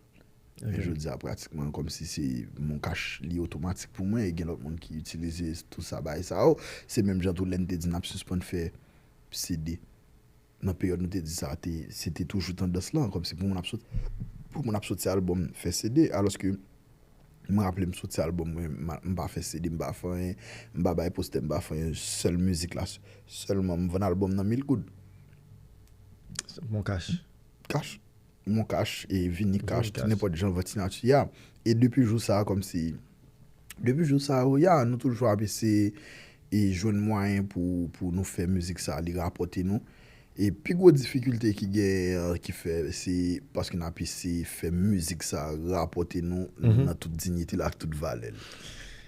Men jodi a, pratikman, kòmsi se Moncash, li otomatik pou mwen, e gen lòt moun ki itilize tout sa, bagay sa yo. Se menm jan tou lè n te di n ap sispann fè C D. Nan peryòd nou te di sa, te, se te toujou tandans lan, kòmsi pou moun ap sot-, pou moun ap soti albòm, fè C D, alòske m raple m soti albòm mwen, m a, m pa fè C D, m pa fè anyen, m pa bay postè, m pa fè anyen, sèl mizik la, sèlman m vann albòm nan mil goud. Moncash. Cash. Moncash, e vini cash, nenpòt jan, vant sinati, ya. E depi jou sa a, kòmsi, depi jou sa a, ya, nou toujou ap eseye e jwenn mwayen pou, pou nou fè mizik sa, li rapòte nou. E pi gwo difikilte ki genyen an, ki fè, se paske n ap eseye fè mizik sa rapòte nou nan tout diyite l ak tout valè l.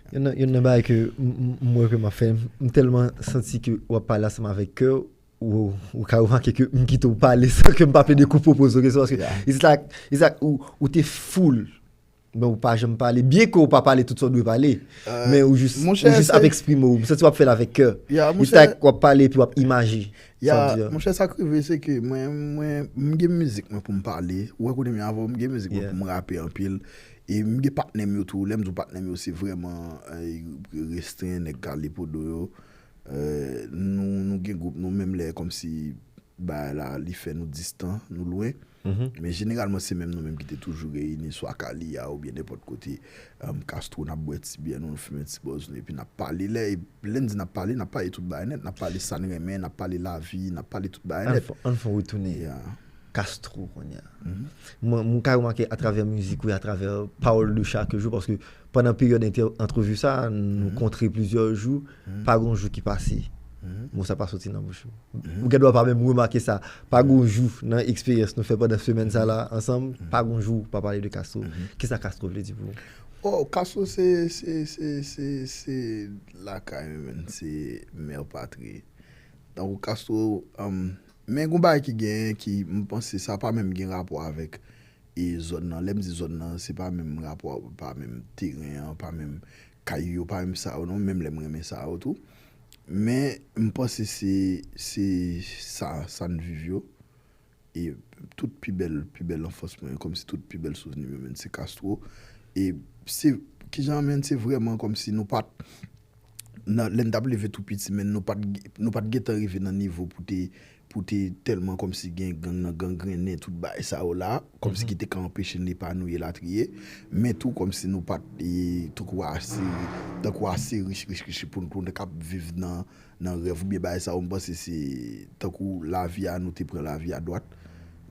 Youn nan, youn nan bagay ke m, m, m wè ke m ap fè, m tèlman santi ke w ap pale ansanm avèk kè w, ou, ou ka remake ke m kite w pale san ke m pa plede koupe w poze w kesyon, paske it's like, it's like ou, ou te full. Men ou pa janm pale. Byen ke ou pa pale tout sa w dwe pale, men ou jis, ou jis ap eksprime w. M santi w ap fè l avèk kè. It's like w ap pale epi w ap imaje. Ya, monchè, sa k rive, se ke mwen, mwen, m gen mizik mwen pou m pale. Ou wè kounye a, m gen mizik mwen pou m rape anpil. E m gen patnè m yo tou. Lè m di w patnè m yo, se vrèman, eh, restren, nèg Kalipodo yo. Eh, nou, nou gen gwoup nou, menm lè kòmsi bagay la, li fè nou distan, nou lwen. Men jeneralman, se menm nou menm ki te toujou reyini, swa Kali a oubyen nenpòt kote. Em, Castro, n ap bwè ti byè nou, nou fimen ti bòz nou, epi n ap pale. Lè, lè n di n ap pale, n ap pale tout bagay nèt. N ap pale sa n renmen, n ap pale lavi, n ap pale tout bagay nèt. Ann fè, ann fè yon retounen. Castro kounye a. Mwen, mwen ka remake atravè mizik ou, atravè pawòl de chak jou, paske pandan peryòd entè-, antrevi sa, nou kontre plizyè jou, pa gen yon jou ki pase. Mo sa pa soti nan bouch ou. Ou gen dwa pa menm remake sa. Pa gen yon jou nan eksperyans nou fè pandan semèn sa la ansanm, pa gen yon jou ou pa pale de Castro. Kisa Castro vle di pou ou? Oh, Castro se, se, se, se, se lakay mwen, menm, se mè patri. Tankou Castro, um, men gon bagay ki genyen ki, m panse sa pa menm gen rapò avèk e zòn nan. Lè m di zòn nan, se pa menm rapò, pa menm teren an, pa menm kay yo, pa menm sa yo non, menm lè m renmen sa yo tou. Men m panse se, se sa, sa n viv yo. E tout pi bèl, pi bèl anfans mwen, kòmsi tout pi bèl souvni m yo, menm, se Castro. E se, kijan, menm, se vrèman kòmsi nou pa t nan, lè n t ap leve tou piti, men nou pa t, nou pa t gentan rive nan nivo pou te, pou te tèlman kòmsi gen gang nan gangrennen tout bagay sa yo la, kòmsi ki te ka anpeche n epanouye latriye, men tou kòmsi nou pa t, e, tankou ase, tankou ase rich, rich, rich pou, pou nou te kab viv nan, nan rèv oubyen bagay sa yo, m panse se tankou lavi a, nou te pran lavi a dwat,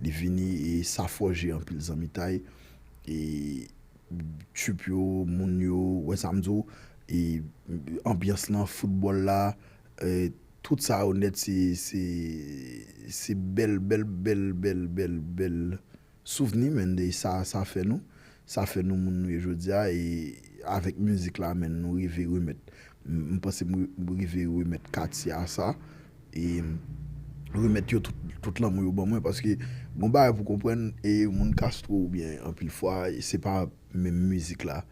li vini e sa fòje anpil zanmitay, e tchup yo, moun yo, wè sa m di w, e anbyans lan, foutbòl la, e tout sa yo nèt, se, se, se bèl, bèl, bèl, bèl, bèl, bèl souvni, menm, de sa, sa fè nou, sa fè nou moun nou ye jodi a, e avèk mizik la, menm, nou rive remèt, m, m panse m rive remèt katye a sa, e remèt yo tout, tout lanmou yo ban mwen, paske gon bagay pou konprann, e moun Castro oubyen anpil fwa, se pa menm mizik la.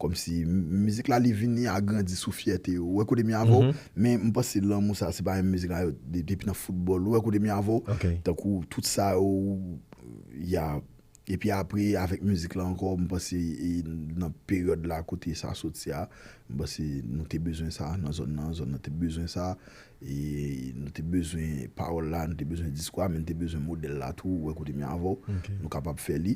Kòmsi m- mizik la li vini a grandi sou fyète yo. Ou wè kote m ye avè w, men m panse lanmou sa, se pa menm mizik la yo, de- depi nan foutbòl. Ou wè kote m ye avè w, Ok. Tankou tout sa yo, ya. Epi apre, avèk mizik la ankò, m panse e, nan peryòd la kote sa soti a, m panse nou te bezwen sa nan zòn nan, zòn nan te bezwen sa, e nou te bezwen pawòl la, nou te bezwen diskou a, men nou te bezwen modèl la tou, ou wè kote m ye avè w, Ok. nou kapab fè li.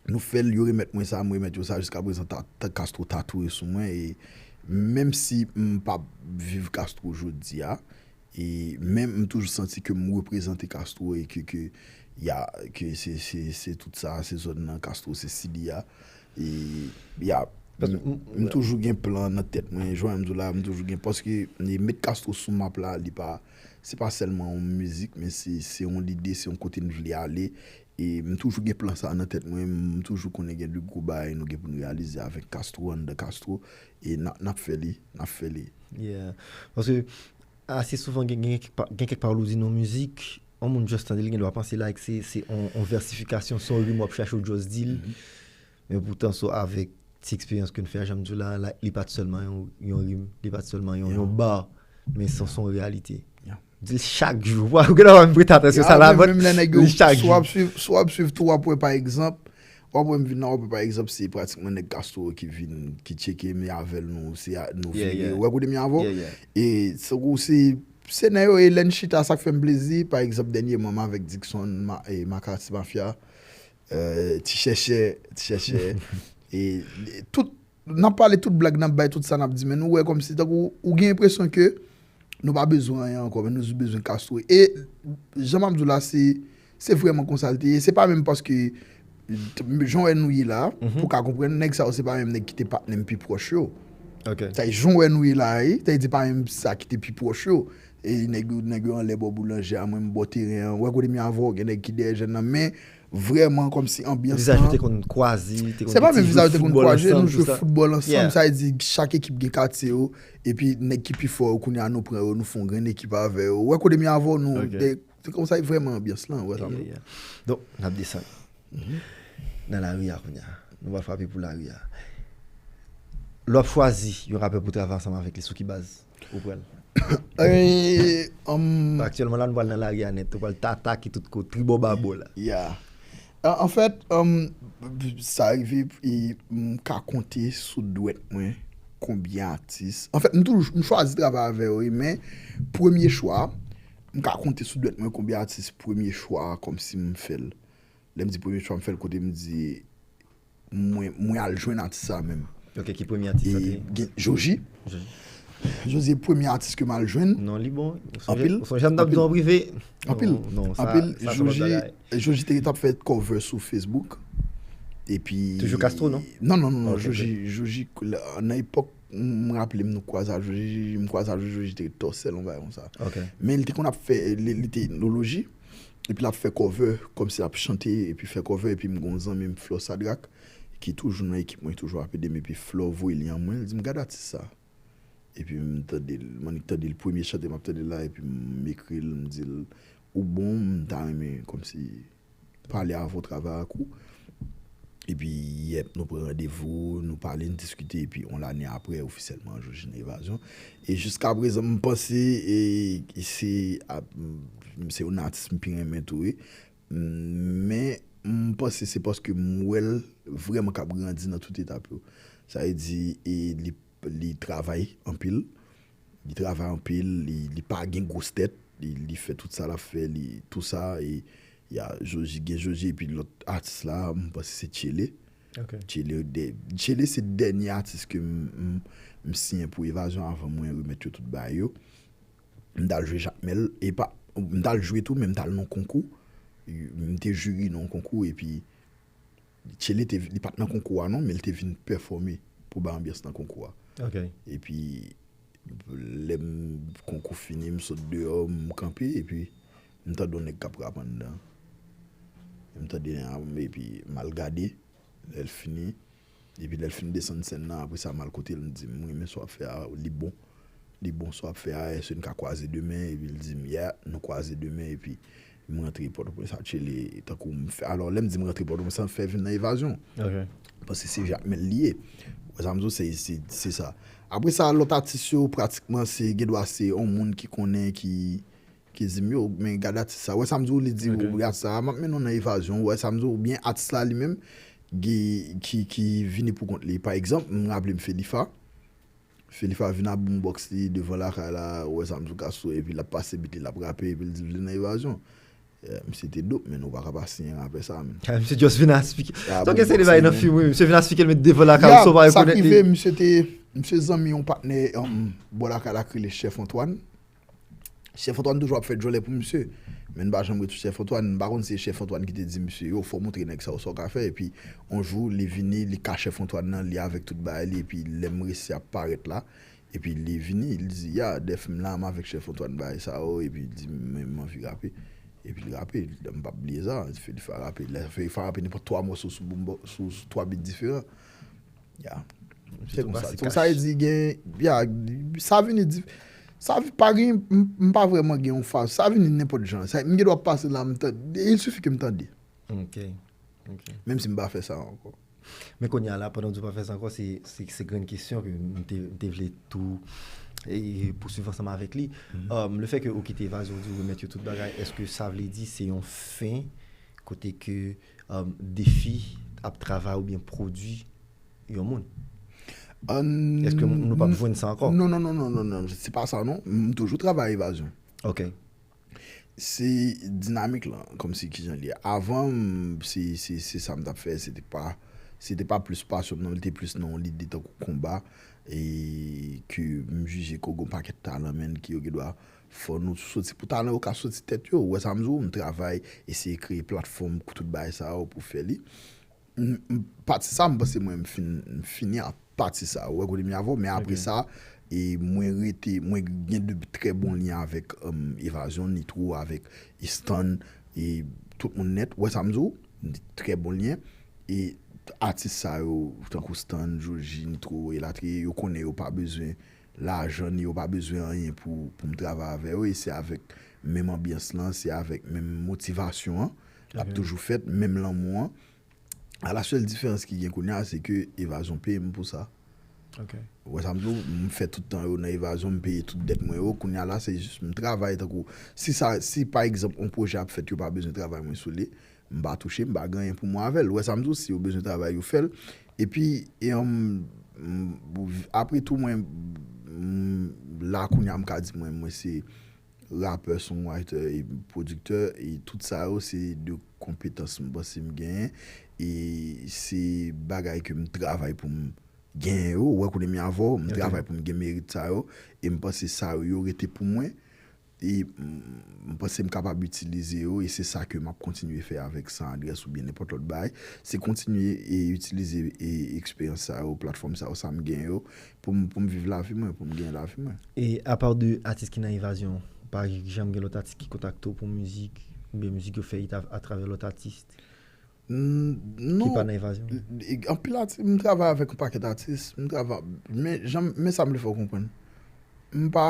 Nou fè l, yo remèt mwen sa, m remèt yo sa, jiska prezan ta, ta Castro tatouye sou mwen, e menm si m p ap viv Castro jodi a, e men m toujou santi ke m reprezante Castro e ke, ke, ya, ke se, se, se tout sa, se zòn nan, Castro se Sidi a. E, ya, Paske m, m toujou gen plan nan tèt mwen, jan m di w la, m toujou gen, paske e met Castro sou map la, li pa, se pa sèlman yon mizik, men se, se yon lide, se yon kote n vle ale. E m toujou gen plan sa nan tèt mwen, m toujou konnen gen de gwo bagay nou gen pou n reyalize avèk Castro, anndan Castro, e n ap, n ap fè li, n ap fè li. Yeah. Paske ase souvan gen, gen, kèk pa- gen kèk pawòl ou di nan mizik, yon moun just tande l, gen dwa panse like se se on, on vèsifikasyon, se yon rim w ap chache ou just di l. Men poutan, so avèk ti eksperyans ke n fè a, jan m di w la, la, li pa t sèlman yon, yon rim, li pa t sèlman yon, yon ba, men se se yon reyalite. Yeah. Di l chak jou. Ou gen dwa menm prete atansyon sa la, Menm lè nèg yo, li chak si w ap jou. Swiv, si w ap swiv tou, w ap wè pa egzanp, w ap wè m vin nan, w ap wè pa egzap, se pratikman nèg Castro ki vin, ki tcheke m, e avè l nou, se a- nou Yeah, vire. Yeah. Ou wè kote m ye avè w? Yeah, yeah. E se kou se, se nan yo, e lè n chita, sa k fè m plezi, pa egzanp, dènyèman m avèk Dixon, ma, e Makati Mafya, euh, Ti Chèchè, Ti Chèchè, e, e tout, n ap pale tout blag, n ap bay tout sa n ap di, men nou wè kòmsi tankou ou gen enpresyon ke nou pa bezwen anyen ankò, men nou jis bezwen Castro. E jan m ap di w la, se, se vrèman konsa l te ye. Se pa menm paske, jan w wè nou ye la, pou w ka konprann, nèg sa yo, se pa menm nèg ki te patnè m pi pwòch yo. Ok. Sa jan w wè nou ye la, e, sa di pa menm sa ki te pi pwòch yo. E nèg yo, nèg yo anlè bò boulanje a, mwen m bò teren an. Ou wè kote m ye avè w, gen nèg ki dèyè jèn nan, men vrèman kòmsi anbyans Vizaj yo lan te konn kwaze, te konn Se pa menm jwe vizaj yo te konn foutbòl kwaze, ansanm, nou jwe tout sa. foutbòl ansanm, Yeah. Sa vle di chak ekip gen katye yo, epi nèg ki pi fò yo kounye a nou pran yo, nou fè yon grenn ekip avè yo. Ou wè kote m ye avè w, nou, Ok. de- se konsa vrèman anbyans lan, ou wè sa. Yeah, yeah. Donk, n ap desann. Nan lari a kounye a. Nou va frape pou lari a. Lè w ap chwazi yon rapè pou travay ansanm avèk li, sou ki baz ou pran l? E, um, Aktyèlman la, nou pral nan lari a nèt. Ou pral atake tout kote, tribò babò la. Yeah. An, an fèt, um, sa rive, e, m ka konte sou dwèt mwen konbyen atis. An fèt, m toujou, m chwazi travay avè yo, wi, men premye chwa, m ka konte sou dwèt mwen konbyen atis premye chwa, kòmsi m fè l. Lè m di premye chwa, m fè l kote m di, mwen, mwen al jwenn atis sa menm. Ok, ki premye atis sa te E ye? Gen Joji. Joji. Joji se premye atis ke m al jwenn. Non, li bon. Ou sonje, Anpil. Ou sonje jan m t ap di w an prive? Anpil. Non, non, sa, Anpil. Sa se lòt Joji, bagay. Joji te t ap fè cover sou Facebook. Epi Toujou Castro, non? Non, non, non, non. Ok, Joji, Joji, la- nan epòk, m raple m nou kwaze a Joji, m kwaze a Joji, Joji te tòsèl, yon bagay konsa. Ok. Men li te konn ap fè, li, li te etnoloji, epi l ap fè cover, kòmsi l ap chante, epi fè cover, epi m gon zanmi m, Flò Sadrak, ki toujou nan ekip mwen, toujou ap ede m, epi Flò voye li an mwen, li di m, "Gad atis sa." Epi m tande l, m annik tande l, premye chante m ap tande l la, epi m ekri l, m di l, "Ou bon, m ta renmen kòmsi pale avè w, travay ak ou." Epi, yèp, nou pran randevou, nou pale, n diskite, epi yon lane apre, ofisyèlman, Joji nan Evazyon. E jiska prezan, m panse, e, e se, a, m- se yon atis m pi renmen tou, wi. Men, m panse se paske m wè l vrèman k ap grandi nan tout etap yo. Sa vle di, e, li, li travay anpil, li travay anpil, li, li pa gen gwos tèt, li, li fè tout sa l ap fè, li, tou sa, e, y a Joji, gen Joji, epi lòt atis la, m panse se Tchele. Ok. Tchele, de- Tchele se dènye atis ke m, m, m siyen pou Evazyon avan mwen remèt yo tout bagay yo. M t al jwe Jakmèl, e pa, m t al jwe tou, men m t al nan konkou. M te jiri nan yon konkou, epi Tchele te, li pa t nan konkou a non, men li te vin pèfòme pou bay anbyans nan konkou a. Ok. Epi, lè m konkou fini, m sot deyò, m kanpe, epi m tande yon nèg k ap rap anndan. M tande, epi m al gade, lè l fini, epi lè l fin desann sèn nan, apre sa, m al kote l, m di, "M renmen sa w ap fè a, li bon." li, "Bonswa, ap fè a, èske n ka kwaze demen?" Epi l di m, "Yeah, nou kwaze demen." Epi m rantre Pòtoprens atchele, tankou m fè, alò, lè m di m rantre Pòtoprens, sa m fè vin nan Evazyon. Paske se vye ak men l li ye. Wè sa m di w, se, se, se sa. Apre sa, lòt atis yo, pratikman, se, gen dwa se yon moun ki konnen, ki, ki di m, "Yo, men gade atis sa." Wè sa m di w, li di, "Ou gade sa, m ap mennen w nan Evazyon." Wè sa m di w, oubyen atis la li menm, ki, ki, ki vini pou kont li. Pa egzanp, m raple m Felifa. Felifa vin ak boombox li devan lakay la, wè sa m di w, Castro, epi l ap pase beat li, l ap rape, epi l di l vle nan Evazyon. Eh, misye te dope, men nou pa ka pa siyen rapè sa, men. Misye just vin aspike. Ah, so ke se de bagay nan fim, wi. Misye vin aspike l met devan lakay, so pa rekonèt li. Sa k rive, misye te, misye zanmi yon patnè, um, bò lakay la ki rele Chèf Antoine. Chèf Antoine toujou ap fè djòlè pou misye. Men n pa janm retouch Chèf Antoine. M pa konn si se Chèf Antoine ki te di misye, "Yo, fò w montre nèg sa yo sa w ka fè." Epi, yon jou, li vini, li ka Chèf Antoine nan, li avèk tout bagay li. Epi, lè m resi ap parèt la, epi li vini, li di, "Ya, dèf m la, m avèk Chèf Antoine, bagay sa yo." Epi, li di, "Men m anvi rape." Epi, li rape. M p ap bliye sa. Felifa rape. Lè Felifa rape nenpòt twa mòso sou boombo-, sou, sou twa beat diferan. Ya. Se konsa. Se konsa e di gen, ya, sa vini di, sa vi-, pa gen, m, m pa vrèman gen yon faz. Sa vini nenpòt jan. Sa, m gen dwa pase la, m tande, il suffit ke m tande. Ok. Ok. Menm si m pa fè sa ankò. Men kounye a la, pandan w di w pa fè sa ankò, se, se, se grenn kesyon ke m te, m te vle tou, e, pouswiv ansanm avèk li. Um, le fè ke ou kite Evazyon, ou di ou remèt yo tout bagay, èske sa vle di se yon fen kote ke, um, Defi ap travay oubyen pwodui yon moun? Èske nou p ap jwenn sa ankò? Non, non, non, non, non, non, se pa sa, non. M toujou travay Evazyon. Ok. Se dinamik lan, kòmsi kijan li ye. Avan, m, se, se, se sa m t ap fè, se te pa, se te pa plis pasyon m, non, li te plis nan yon lide tankou konba, e ke m jije ke w gen yon pakèt talan, menn, ki yo gen dwa fò nou soti pou talan yo ka soti tèt yo. Ou wè sa m di w, m travay, eseye kreye platfòm, tout bagay sa yo pou fè li. M, m, pati sa, m panse mwen m fin, m fini ak pati sa. Ou wè kote m ye avè w, men apre sa, e mwen rete, mwen gen de trè bon lyen avèk, um, Evazyon, Nitro, avèk Stan, e tout moun nèt. Ou wè sa m di w? Trè bon lyen. E atis sa yo, tankou Stan, Joji, Nitro, elatriye, yo konnen yo pa bezwen lajan, ni yo pa bezwen anyen pou, pou m travay avè yo. E se avèk menm anbyans lan, se avèk menm motivasyon an, l ap toujou fèt, menm lanmou an. A la sèl diferans ki gen kounye a, se ke Evazyon peye m pou sa. Ok. Ou wè sa m di w, m fè tout tan yo nan Evazyon, m peye tout dèt mwen yo. Kounye a la, se jis m travay tankou, si sa, si pa egzanp, yon pwojè ap fèt, yo pa bezwen travay mwen sou li, m pa touche, m pa gen anyen pou mwen avè l. Ou wè sa m di w, si yo bezwen travay, yo fè l. Epi, e, m, m, apre tou, mwen, m, la kounye a, m ka di mwen, mwen se rapè, songwriter e pwodiktè, e tout sa yo se de konpetans m panse m genyen, e se bagay ke m travay pou m genyen yo. Ou wè kote m ye avè w, m travay pou m gen merit sa yo, e m panse sa yo, yo rete pou mwen, e m, m panse m kapab itilize yo, e se sa ke m ap kontinye fè avèk San Adrès oubyen nenpòt lòt bagay, se kontinye e itilize e eksperyans sa yo, platfòm sa yo, sa m genyen yo, pou m, pou m viv lavi mwen, pou m genyen lavi mwen. E apa de atis ki nan Evazyon, pa janm gen lòt atis ki kontakte w pou mizik, oubyen mizik yo fè it a, atravè lòt atis ki pa nan Evazyon? Anpil atis, m travay avèk yon pakèt atis, m travay, men jan, men sa m vle fè w konprann. M pa,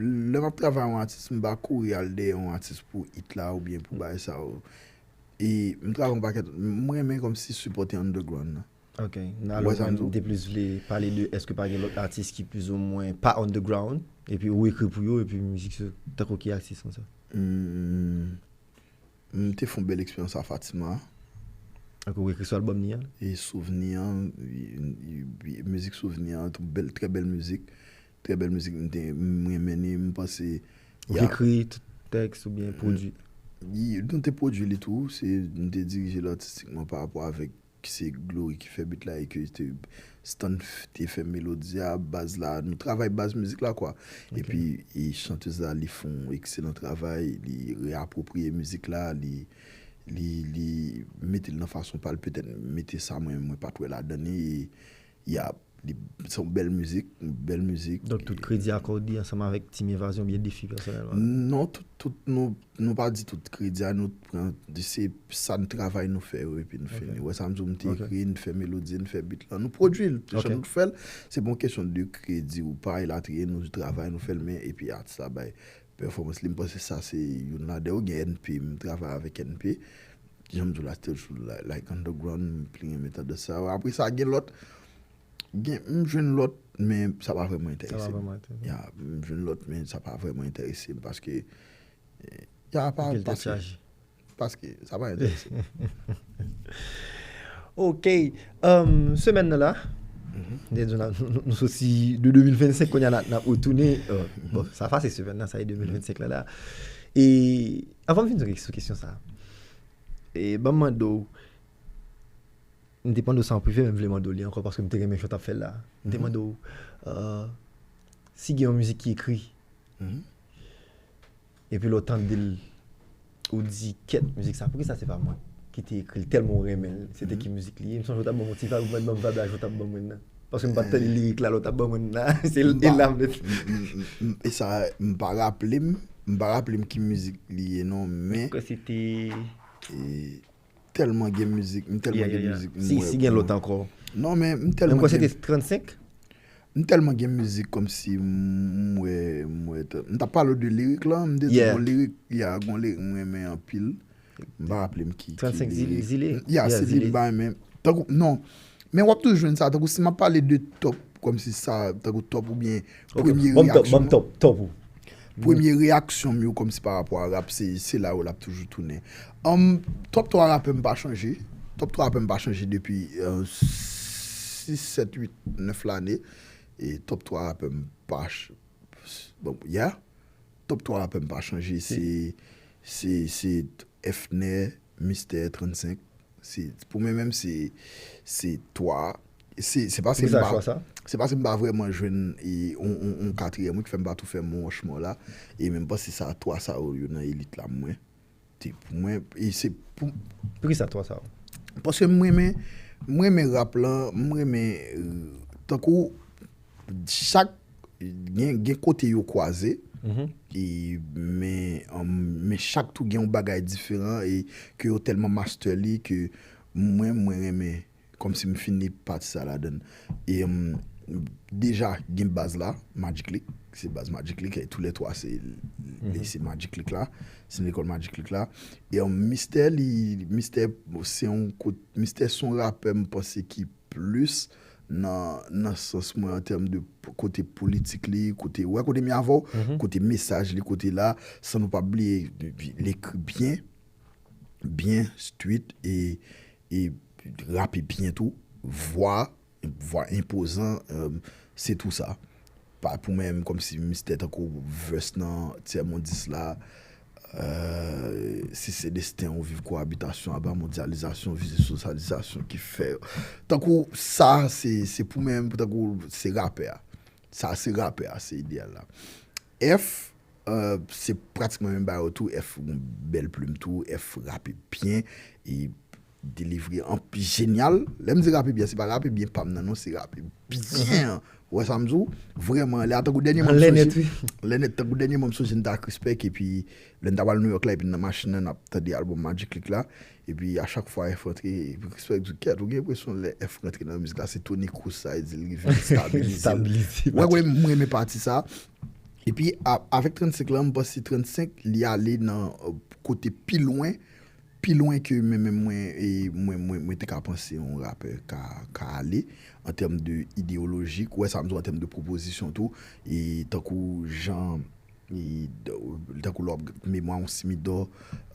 lè m ap travay yon atis, m pa kouri al dèyè yon atis pou it la oubyen pou bagay sa yo. E m travay yon pakèt, m renmen kòmsi sipòte underground nan. Ok. Alò, mwen, m te plis vle pale de èske pa gen lòt atis ki plizoumwen pa underground, epi ou ekri pou yo, epi mizik yo, tankou ki atis konsa? Hmm, m te fè yon bèl eksperyans a Fatima. Ok, ou ekri sou albòm ni an? E Souvni an, e, e, e, mizik Souvni an, bèl, trè bèl mizik. Trè bèl mizik, m te, m renmen li, m panse. Ou ki ekri tout tèks oubyen pwodui? Nou te pwodui li tou, se, m te dirije l atistikman pa rapò avèk se Glory ki fè beat la e ke te, Stan te fè melodi a, baz la, nou travay baz mizik la, kwa. Ok. Epi, e chantèz la, li fè yon ekselan travay, li reapwopriye mizik la, li, li, li mete l nan fason pa l, petèt mete sa mwen, mwen pa t wè ladan li, e, y a, Li se yon bèl mizik, bèl mizik. Donk, tout kredi a Cordy ansanm avèk Team Evasion oubyen Defi pèsonèlman? Non, tout, tout nou, nou pa di tout kredi a, nou pran, se sa n travay nou fè yo, epi nou fini. Ou wè sa m di w, m te ekri, n fè melodi, n fè beat lan, nou pwodui l, se jan nou fè l. Se pa yon kesyon de kredi ou pa, elatriye, nou travay, nou fè l, men epi atis la bay pèfòmans li, m panse sa se youn ladan yo. Gen N P, m travay avèk N P. Jan m di w la, still sou la- like underground, m pli renmen tandans sa. Apre sa, gen lòt, gen, m jwenn lòt, men sa pa vrèman Sa pa enterese m. Vrèman enterese. Ya, m jwenn lòt, men sa pa vrèman enterese m paske, eh, ya pa, Anpil tèt paske, chaje. paske sa pa enterese m. Ok. Um, semèn nan la, nou, nou, nou soti de de mil vennsenk, kounye a n ap retounen. Euh, bon, sa pase semèn nan, sa e de mil vennsenk la la. E avan m fin sou kesyon sa, e ban m mande w, m te mande w sa an prive, men m vle mande w li ankò paske m te renmen jan w t ap fè l la. M te mande w, euh, si gen yon mizik ki ekri, epi lè w tande l, ou di, kèt, mizik sa, poukisa se pa mwen ki te ekri l, tèlman w renmen l, se te ki mizik li ye? M sonje w t ap ban m yon ti vibe, ou mèt ban m vibe la, jan w t ap ban mwen nan. Paske m pa t tande lirik la, lè w t ap ban mwen nan. Se l, e la m te M- m- m- E sa, m pa raple m, m pa raple m ki mizik li ye non, men kwè se te e, tèlman gen mizik, m tèlman Yeah, gen yeah, yeah. mizik. Si, si gen lòt ankò. Non, men m Men m tèlman kwè se gen, te trannsenk. m tèlman gen mizik kòmsi m wè, m wè, t- m t ap pale de lirik lan, m te di Yeah. gon lirik, ya, gon lirik m renmen anpil. M pa raple m ki, ki Trannsenk zile, lirik. zile. Ya, Yeah, se li zile. m bay, men tankou, non. Men w ap toujou jwenn sa, tankou si m ap pale de top, kòmsi sa, tankou top oubyen Ok, premye ban m top, ban reyaksyon. M top, top ou. Premye reyaksyon m yo kòmsi pa rapò a rap, se, se la yo l ap toujou tounen. Um, top twa rapè m pa chanje. Top twa rapè m pa chanje depi euh, sis, sèt, uit, nèf lane. E top twa rapè m pa ch- bon, yeah. Top twa rapè m pa chanje, se se se Efner, Mistè, trannsenk. Se pou mwen menm se se twa. Se se paske m Poukisa pa chwa sa? Se paske m pa vrèman jwenn e, on, on, on katriyèm wi, ki fè m pa tou fè mon wòchman la. E men m panse sa twa sa yo, yo nan elit la mwen. Te pou mwen, e se pou Poukisa twa sa? Paske m renmen, m renmen rap lan, m renmen euh, tankou chak gen, gen kote yo kwaze. E, men, um, men chak tou gen yon bagay diferan e ke yo tèlman master li ke mwen, mwen renmen kòmsi m fin li pati sa ladan. E um, deja gen baz la, Magic Click, se baz Magic Click, e toulètwa se se Magic Click la, se lekòl Magic Click la. E um, Mistè li, Mistè se yon kot, Mistè se yon rapè m panse ki plis nan, nan sans mwen an tèm de p- kote politik li, kote, wè kote mi avè w, kote mesaj li, kote la, san nou pa bliye, li ekri byen, byen street e, e rape byen tou, vwa, vwa enpozan, euh, se tou sa. Pa pou mwen menm kòmsi Mistè tankou verse nan Tièmondis la, euh, si se desten ou viv kowabitasyon aba mondyalizasyon, vize sosyalizasyon ki fè. Tankou sa, se, se pou mwen menm, tankou se rapè a. Sa se rapè a, se ideyal la. F, euh, se pratikman menm bagay tou. F gon bèl plim tou, F rape byen, e delivre an jenyal. Lè m di rape byen, se pa rape byen pa m nan non, se rape byen. Ou wè sa m di w? Vrèman, lè a tankou dènyèman m Lè sonje. nèt, wi. Lè nèt, tankou dènyèman m sonje n t ak Respect, epi lè n t ap al New York la, epi n nan machin nan, n ap tande albòm Magic Click la, epi a chak fwa F rantre, epi Respect di, kèt, ou gen enpresyon lè F rantre nan mizik la, se Toni Kroos sa, e di l rive stabilize l. Stabilize. Wè, wè, m renmen pati sa. Epi a- avèk trannsenk lan, m panse trannsenk, li ale nan euh, kote pi lwen, pi lwen ke men menm mwen, e mwen, mwen, mwen te ka panse yon rapè ka, ka ale an tèm de ideyolojik, wè sa m di w, an tèm de pwopozisyon tou, e tankou jan, e, tankou lè w ap memwa yon Simidò,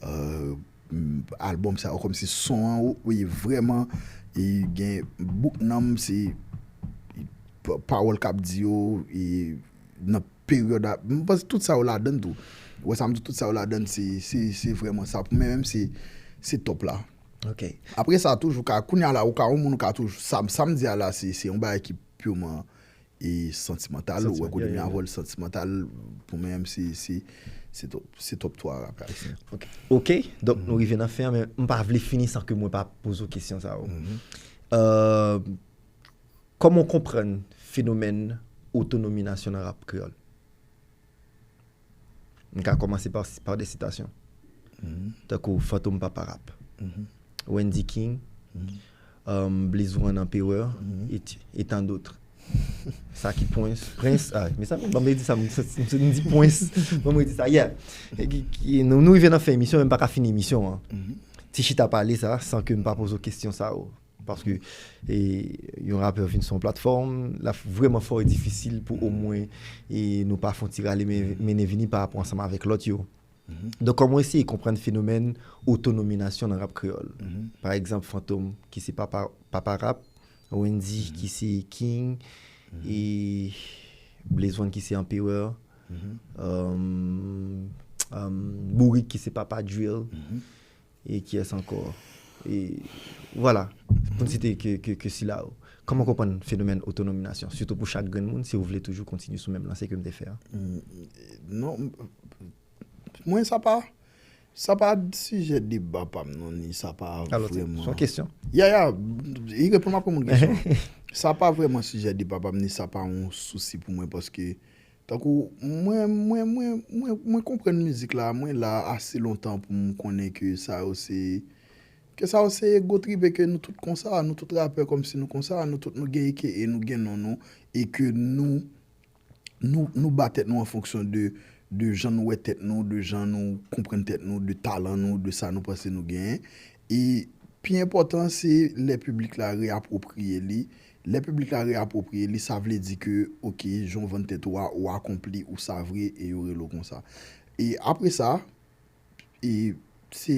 euh, m- albòm sa yo kòmsi son an, wi, vrèman, e gen bouk nanm, se pa- pawòl k ap di yo, e nan peryòd a, m panse tout sa yo ladann tou. Wè sa m di, tout sa yo ladann, se, se, se vrèman sa. Pou mwen menm, se, se top la. Ok. Apre sa, toujou ka, kounye a la, ou ka, yon moun ou ka toujou, sa, sa m di a la, se, se yon bagay ki purman e santimantal. Santimantal, Ou wè kote yeah, mi yeah, avè l santimantal, pou mwen menm, se, se, se top, se top twa rap ayisyen. Ok. Ok, donk nou rive nan fen an, men m pa vle fini san ke mwen pa poze w kesyon sa yo. Euh, Kòman w konprann fenomèn otonominasyon nan rap kreyòl? M ka kòmanse pa, pa de sitasyon. Tankou Fantom Papa Rap, Wendy King, um, Blaze One Empereur, et, et tant d'autres. Sa ki Prince, Prince, ah, mezanmi, ban m di sa, m, m, m di Prince, ban m di sa, yeah. E ki, ki, nou, nou rive nan fen emisyon, men m pa ka fini emisyon an. Ti chita pale sa, san ke m pa poze w kesyon sa yo. Paske e, yon rapè vin sou yon platfòm, l ap vrèman fè w difisil pou omwen e, nou pa fè yon ti rale men- mennen vini pa rapò ansanm avèk lòt yo. Donk, kòman w eseye konprann fenomèn otonominasyon nan rap kreyòl? Pa egzanp, Fantom, ki se papa, papa rap, Wendy, ki se King, e Blaze One, ki se Empereur, um, um, Bourik, ki se papa drill, e kiyès ankò? E, vwala, pou n site ke, ke, ke sila yo. Kòman w konprann fenomèn otonominasyon, sitou pou chak grenn moun, si w vle toujou kontinye sou menm lanse ke m te fè a? Non, m- mwen, sa pa, sa pa sijè deba pa m non, ni sa pa Alò, se vrèman. se yon kesyon. Ya, ya, li reponn m ap reponn kesyon an. Sa pa vrèman sijè deba pa m, ni sa pa yon sousi pou mwen, paske tankou mwen, mwen, mwen, mwen, mwen konprann mizik la, mwen la ase lontan pou m konnen ke sa yo se, ke sa yo se ego tripe, ke nou tout konsa, nou tout rapè kòmsi nou konsa, nou tout nou gen aka, nou gen non nou, e ke nou, nou, nou ba tèt nou an fonksyon de, de jan nou wè tèt nou, de jan nou konprann tèt nou, de talan nou, de sa nou panse nou genyen. E pi enpòtan, se lè piblik la reyapwopriye li. Lè piblik la reyapwopriye li, sa vle di ke, oke, jan w vann tèt ou a, ou akonpli, ou sa vre, e yo rele w konsa. E apre sa, e se,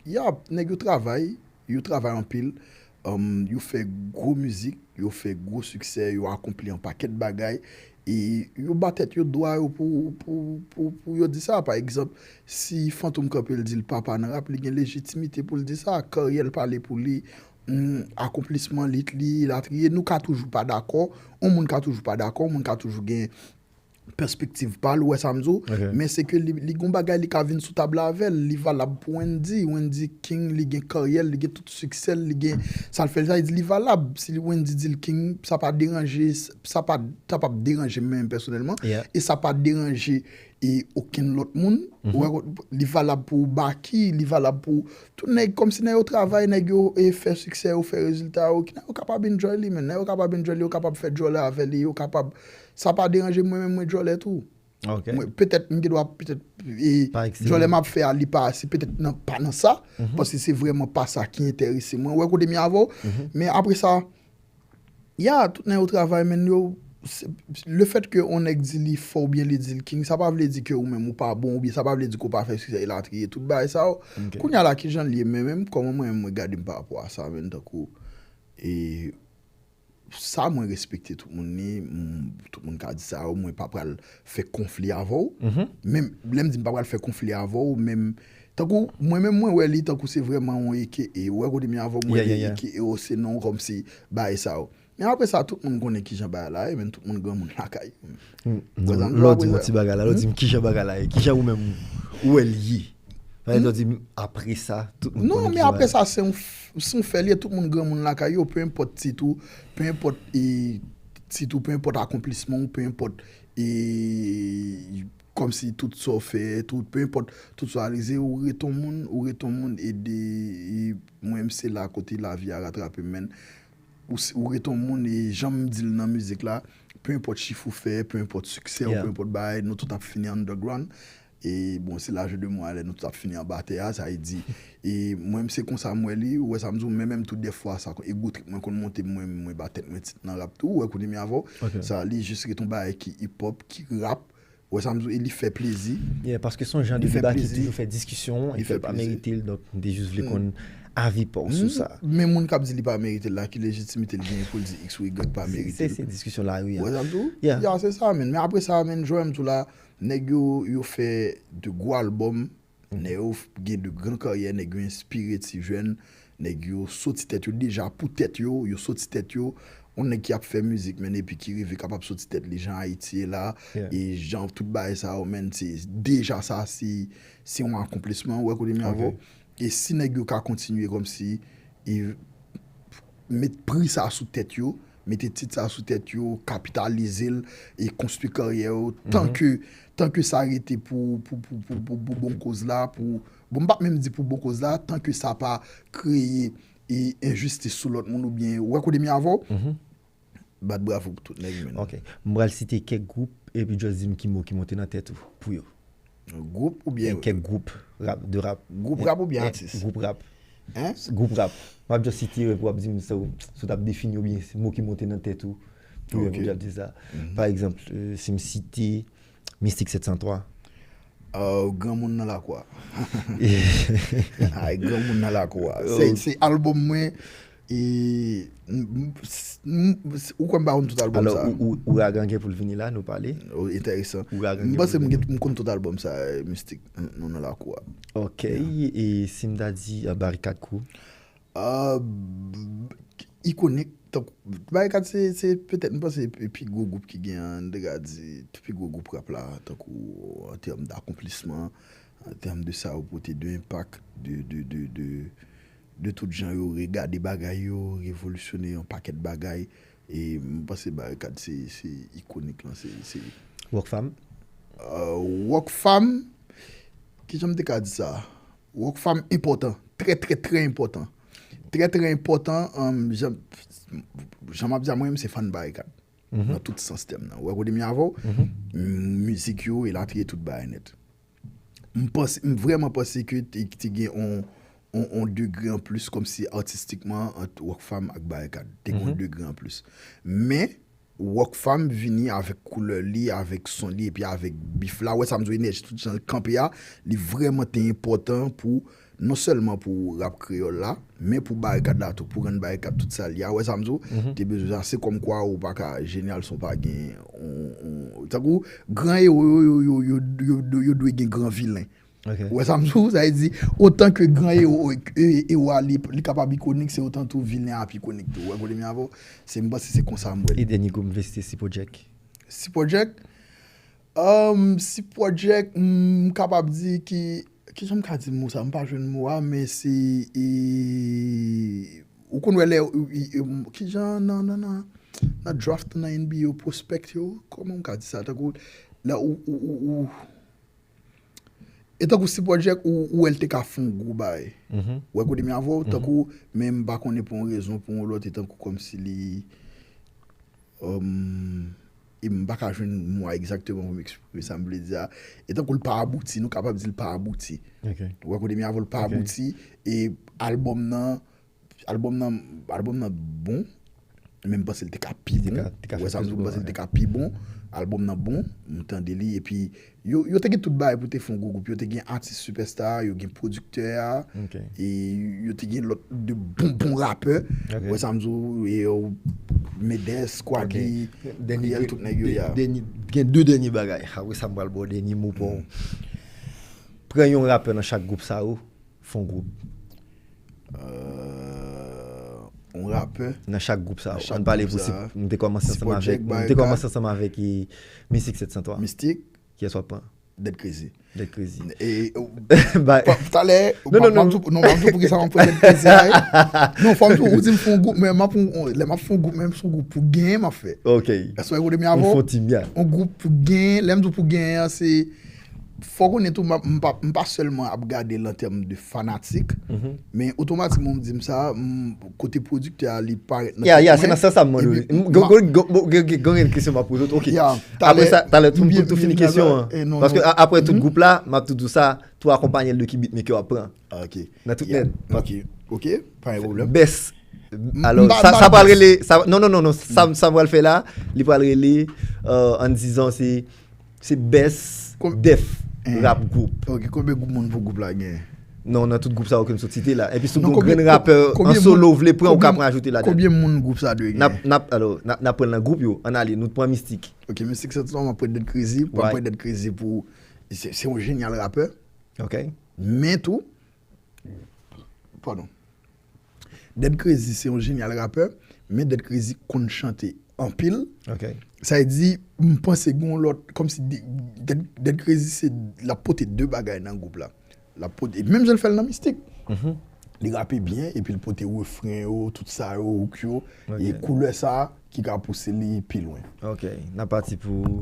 ya, nèg yo travay, yo travay anpil, um, yo fè gwo mizik, yo fè gwo siksè, yo akonpli yon pakèt bagay, e yo ba tèt yo dwa yo pou, pou, pou, pou yo di sa. Pa egzanp, si Fantom kanpe, l di l papa nan rap, li gen lejitimite pou l di sa. Karyè l pale pou li, hmm, akonplisman lit li, elatriye. Nou ka toujou pa dakò, yon moun ka toujou pa dakò, yon moun ka toujou gen pèspektiv pa l, ou wè sa m di w, men se ke li, li gon bagay li ka vin sou tab la avè l, li valab pou Wendy, Wendy King, li gen karyè l, li gen tout siksè l, li gen sa l fè, sa vle di li valab. Si Wendy di l King, sa pa deranje, sa pa, sa p ap deranje m menm pèsonèlman, e sa pa deranje e okenn lòt moun. Ou wè, li valab pou Baky, li valab pou tout nèg, kòmsi nèg yo travay, nèg yo e fè siksè yo, fè rezilta yo, nèg yo kapab enjoy li, men nèg yo kapab enjoy li, yo kapab fè djòlè avè li, yo kapab, sa pa deranje mwen menm, mwen djòlè tou. Mwen, petèt, m gen dwa, petèt, e, djòlè m ap fè a, li pa, se petèt nan, pa nan sa, paske se vrèman pa sa ki enterese mwen. Ou wè kote m ye avè w? Men apre sa, ya, tout nèg yo travay, men yo, se- le fèt ke yon nèg di li fò oubyen li di l king, sa pa vle di ke ou menm ou pa bon, oubyen sa pa vle di ke w pa fè siksè, elatriye, tout bagay sa yo. Kounye a la, kijan l ye, men menm kòman mwen menm mwen gade m pa rapò a sa, men tankou, e, sa mwen respekte tout moun li, m- tout moun ka di sa yo, mwen pa pral fè konfli avè w. Men lè m di m pa pral fè konfli avè w, men tankou mwen menm mwen wè li tankou se vrèman yon aka, ou wè kote m ye avè w, mwen wè li aka, o se non kòmsi bagay sa yo. Men apre sa, tout moun konnen kijan bagay la ye, men tout moun granmoun lakay. Lè w di m yon ti bagay la, lè w di m kijan bagay la ye, kijan ou menm ou wè l ye? Lè w di m apre sa, tout moun konnen kijan bagay la ye. Non, men apre sa, se yon, se yon fè l ye, tout moun granmoun lakay yo, pe enpòt tit ou, pe enpòt e, tit ou, pe enpòt akonplisman w, pe enpòt e, kòmsi tout sa w fè, tout, pe enpòt tout sa w realize, ou ret yon moun, ou ret yon moun, e de, e mwen menm se la kote lavi a ratrape m, men ou, ou ret yon moun, e jan m di l nan mizik la, pe enpòt chif ou fè, pe enpòt siksè w, pe enpòt bagay, nou tout ap fini underground. E bon, se la je de mwen lè nou tout ap fini anba tè a, sa vle di, e mwen menm se konsa m wè li, ou wè sa m di w, men menm tou dèfwa sa, ego trip mwen konn monte m, mwen, mwen ba tèt mwen tit nan rap tou, ou wè kote m ye avè w, sa li jis ret yon bagay ki hip hop, ki rap, ou wè sa m di w, e li fè plezi. Yeah, paske se yon jan de deba ki toujou fè diskisyon, e ke l pa merite l, donk m te jis vle konn avi pa w sou sa. Men moun k ap di li pa merite l la, ki lejitimite l genyen pou l di X, Y pa merite l? Se, se diskisyon lari a. Ou wè sa m di w? Yeah, se sa, men. Men apre sa, men, jan m di w la, nèg yo, yo fè de gwo albòm, nèg yo gen de gran karyè, nèg yo enspire ti jèn, nèg yo soti tèt yo deja pou tèt yo, yo soti tèt yo, yon nèg ki ap fè mizik, men epi ki rive kapab soti tèt li jan Ayiti ye la, e jan tout bagay sa yo, men, se, deja sa, se, se yon akonplisman, ou wè kote m ye avè w. E si nèg yo ka kontinye kòmsi, e met pri sa sou tèt yo, mete tit sa sou tèt yo, kapitalize l e konstwi karyè yo, tanke, tanke sa rete pou, pou, pou, pou, pou, pou bon koz la, pou, bon, m p ap menm di pou bon koz la, tanke sa pa kreye e enjistis sou lòt moun oubyen, ou wè kote m ye avè w? Bat bravo pou tout nèg, menn. Ok. M pral site kèk gwoup, epi just di m ki mo ki monte nan tèt ou pou yo. Gwoup oubyen Kèk gwoup rap, de rap. Gwoup rap oubyen Eh, atis? Gwoup rap. Hein? Gwoup rap. M ap just site yo, epi w ap di m sa, si w t ap defini yo byen, se mo ki monte nan tèt ou pou yo, Ok. pou yo di sa. Pa egzanp, euh, si m site Mistik sèt san twa. Euh, granmoun nan lakwa. Ay, granmoun nan lakwa. Se, se albòm mwen. E, m- m- m- ou kwè m pa konn tout albòm Alò, sa? ou- ou- ouragan gen pou l vini la, nou pale. Oh, enteresan. Ouragan M gen panse pou m l gen, m konn tout albòm sa, eh, Mistik, non, nan lakwa. Ok, e si m ta di euh, Barikad Crew? Euh, ikonik. Tank, Barikad se, se petèt, m panse, pi gwo gwoup ki gen, an, m te ka di, pi gwo gwoup rap la, tankou an tèm d'akonplisman, an tèm de sa yo pote, de enpak, de, de, de, de, de tout jan yo regade bagay yo, revolisyone yon pakèt bagay. E m panse Barikad se, se ikonik lan, se, se Rockfam? Euh, Rockfam, kijan m te ka di sa? Rockfam enpòtan, trè, trè, trè enpòtan. Trè, trè enpòtan, um, jan, jan m ap di a mwen menm, se fan Barikad. Nan tout sans tèm nan. Ou wè kote m ye avè w? M- Mizik yo, elatriye, tout bagay nèt. M panse, m vrèman panse ke te, te gen on, on, on degre an plis, kòmsi atistikman, ant Rockfam ak Barikad. Te gen on degre an plis. Men, Rockfam vini avèk koulè li, avèk son li, epi avèk bif la. Ou wè sa m di w, enèji, tout jan l kanpe a, li vrèman te enpòtan pou, non sèlman pou rap kreyòl la, men pou Barikad la tou, pou rann Barikad tout sa l ye a. Ou wè sa m di w, te bezwen sa. Se kòmkwa ou pa ka jenyal san w pa gen, on, on, tankou, gran ewo yo, yo, yo, yo, yo, yo, yo dwe gen gran vilen. Ok. Ou wè sa m di w? Sa vle di, otan ke gran ewo, e- ewo a li, li kapab ikonik, se otan tou vilen ap ikonik tou. Ou wè kote m ye avè w? Se, m panse se konsa m wè l. E dènye gwoup m vle site, Sea Project. Sea Project? Um, Sea Project, m kapab di ki, kijan m ka di mo sa? M pa jwenn mo a, men se, e, ou konn wè lè, e, e, kijan nan, nan, nan, nan draft nan N B A yo, prospect yo, kòman m ka di sa? Tankou, lè ou, ou, ou, ou, e tankou Sea Project ou, ou wè l te ka fè yon gwo bagay. Ou wè kote m ye avè w, tankou, men m pa konnen pou yon rezon, pou yon lòt, e tankou kòmsi li, um, e m pa ka jwenn mo a egzakteman pou m eksprime sa m vle di a. E tankou l pa abouti, nou kapab di l pa abouti. Ok. Ou wè kote m ye avè w, l pa Ok. Abouti, e albòm nan, albòm nan, albòm nan bon, men m panse l te ka pi Li te bon. ka- te ka Ou wè fè sa m plis di w, m bon, panse l te ouais. ka pi bon. Albòm nan bon, m tande li, epi yo, yo te gen tout bagay pou te fè yon gwo gwoup. Yo te gen atis sipèsta, yo gen pwodiktè a, Ok. e yo te gen lòt de bon, bon rapè. Ok. Ou wè sa m di w, e yo, Medes, Kwadi, Dènye- Kriel, tout nèg yo de- ya. dènye- Gen de dènye bagay. Apre sa, m pral ba w dènye mo pou w. Pran yon rapè nan chak gwoup sa yo, fè yon gwoup. Euh, yon rapè. Nan chak gwoup sa Nan yo. chak Ann pale gwoup pou sa. M te kòmanse ansanm Project, avèk, m te Barikad. Kòmanse ansanm avèk e, Mistik sèt san twa. Mistik, Kiyès w ap pran? Dead Crazy. Dead Crazy. E, Ba- pa- talè, Non, non, m- m- non. m- non, m ap di w poukisa m ap pran Dead Crazy la, wi. Non, fò m di w, ou di m fè yon gwoup, men m ap fè yon, lè m ap fè yon gwoup, men m se yon gwoup pou genyen m ap fè. Ok. Èske w wè kote m ye avè Ou w? fè yon team, yeah. Yon gwoup pou genyen, lè m di w pou genyen an, se, fò w konnen tou, m ap- m pa, m pa sèlman ap gade l an tèm de fanatik, men otomatikman, m di m sa, m- kote pwodiktè a, li parèt nan Yeah, tèt yeah, se mwen, nan sans sa m mande w. epi M- Gon gon- gon- gon- gen- gen- gen kesyon m ap poze w tou. Ok. Yeah, Apre talè, sa, talè, tou m byen- tou m fini byen kesyon la, an. eh, non, Paske non. a- apre tout gwoup la, m ap tou di w sa, tou akonpanye l de ki beatmaker w ap pran. Ok. Nan tout Yeah. nèt. Ok, ok, pa gen pwoblèm. Best. M- Alò, m pa- sa, m pa sa pral best. Rele, sa, non, non, non, non, sa, sa pral fè la, li pral rele, euh, an dizan se, se best Kon- def Eh. rap gwoup. Ok, konbyen gwoup moun pou gwoup la gen? Non, nan tout gwoup sa yo ke m sot site la. Epi si w Non, gen yon konbyen- grenn rapè konbyen an solo moun- w vle pran, ou ka konbyen- pran ajoute ladan. Konbyen moun gwoup sa dwe gen? N ap, n ap, alò, n ap, n ap pran nan gwoup yo. Ann ale, nou pran Mistik. Ok, Mistik sèt san twa, m ap pran Dead Crazy. Pou Right. pran Dead Crazy pou, se se yon jenyal rapè. Ok. Men tou, padon. Dead Crazy se yon jenyal rapè, men Dead Crazy konn chante anpil. Ok. Sa vle di, m panse gen yon lòt, kòmsi de- Dead, Dead Crazy se, l ap pote de bagay nan gwoup la. L ap pote, menm jan l fè l nan Mistik. Mhm. Li rape byen, epi l pote refren yo, tout sa yo, hook yo. E koulè sa ki ka pouse li pi lwen. Ok, n ap pati pou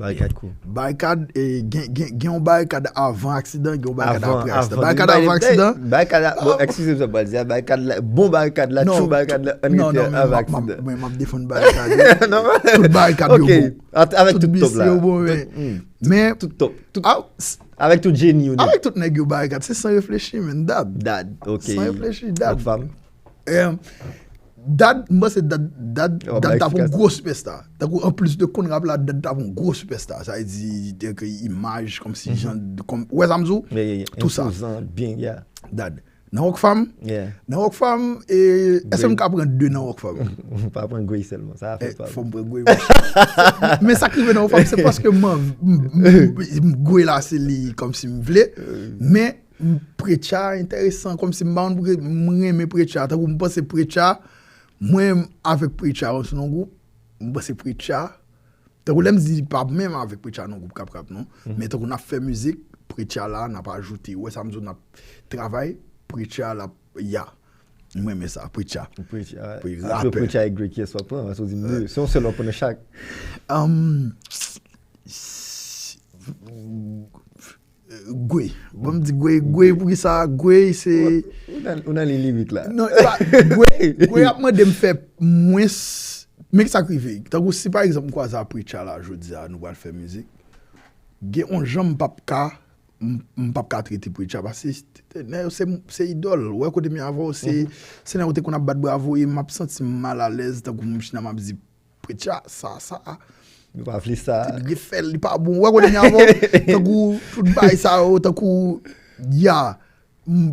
Barikad kou. Barikad, e, gen, gen, gen yon barikad avan aksidan, gen yon barikad apre aksidan. Barikad avan aksidan. Barikad la, bon, eskize m sa m pral di a, barikad la, bon barikad la, true barikad la, ann rete avan aksidan. Mwen, m ap defann barikad yo. Tout barikad yo bon. Avèk tout top la. Men, tout top. Avèk tout jeni yo. Avèk tout nèg yo barikad, se san reflechi, men, dad. Dad, ok. San reflechi, dad. Fam. Dad, m panse Dad, Dad, Dad t ap yon gwo sipèsta. Tankou anplis de konn rap la, Dad t ap yon gwo sipèsta. Sa vle di, tankou imaj, kòmsi jan, kòm, ou wè sa m di w? Tou sa. Enpozan, byen, yeah. Dad. Nan Rockfam? Yeah. Nan Rockfam, e, èske m ka pran de nan Rockfam? Pa pran Gwey sèlman, sa a fè pa. Fò m pran Gwey, monchè. Men sa k rive nan Rockfam, se paske m, m, m, m, Gwey la, se li kòmsi m vle. Men, Preacher enteresan, kòmsi m pa konn pre-, m renmen Preacher. Tankou m panse Preacher, mwen avèk Preacher, se yon gwoup, m panse Preacher, tankou lè m di pa menm avèk Preacher nan gwoup k ap rap non, men tankou n ap fè mizik, Preacher la, n ap ajoute, ou wè sa m di w, n ap travay, Preacher la, ya. M renmen sa, Preacher. Preacher, Preacher e Gwey kiyès w ap pran, paske w di m de, se yon sèl w ap pran nan chak. Gwey. Bon, m di Gwey, Gwey, poukisa Gwey se. Ou nan, ou nan liy lirik la. Non, e pa, Gwey, Gwey ap mande m fè mwens. Men ki sa k rive? Tankou si pa egzanp m kwaze a Preacher la jodi a, nou pral fè mizik. Gen yon jan m p ap ka, m, m p ap ka trete Preacher, paske nèg yo se, se idòl. Ou wè kote m ye avè w, se, se nèg ou te konn ap bat bravo, e m ap santi m malalèz, tankou m chita m ap di, Preacher, sa, sa. Nou pa vle sa. Li fè l, li pa bon. Ou wè kote m ye avè w? Tankou, tout bagay sa yo, tankou, ya. M,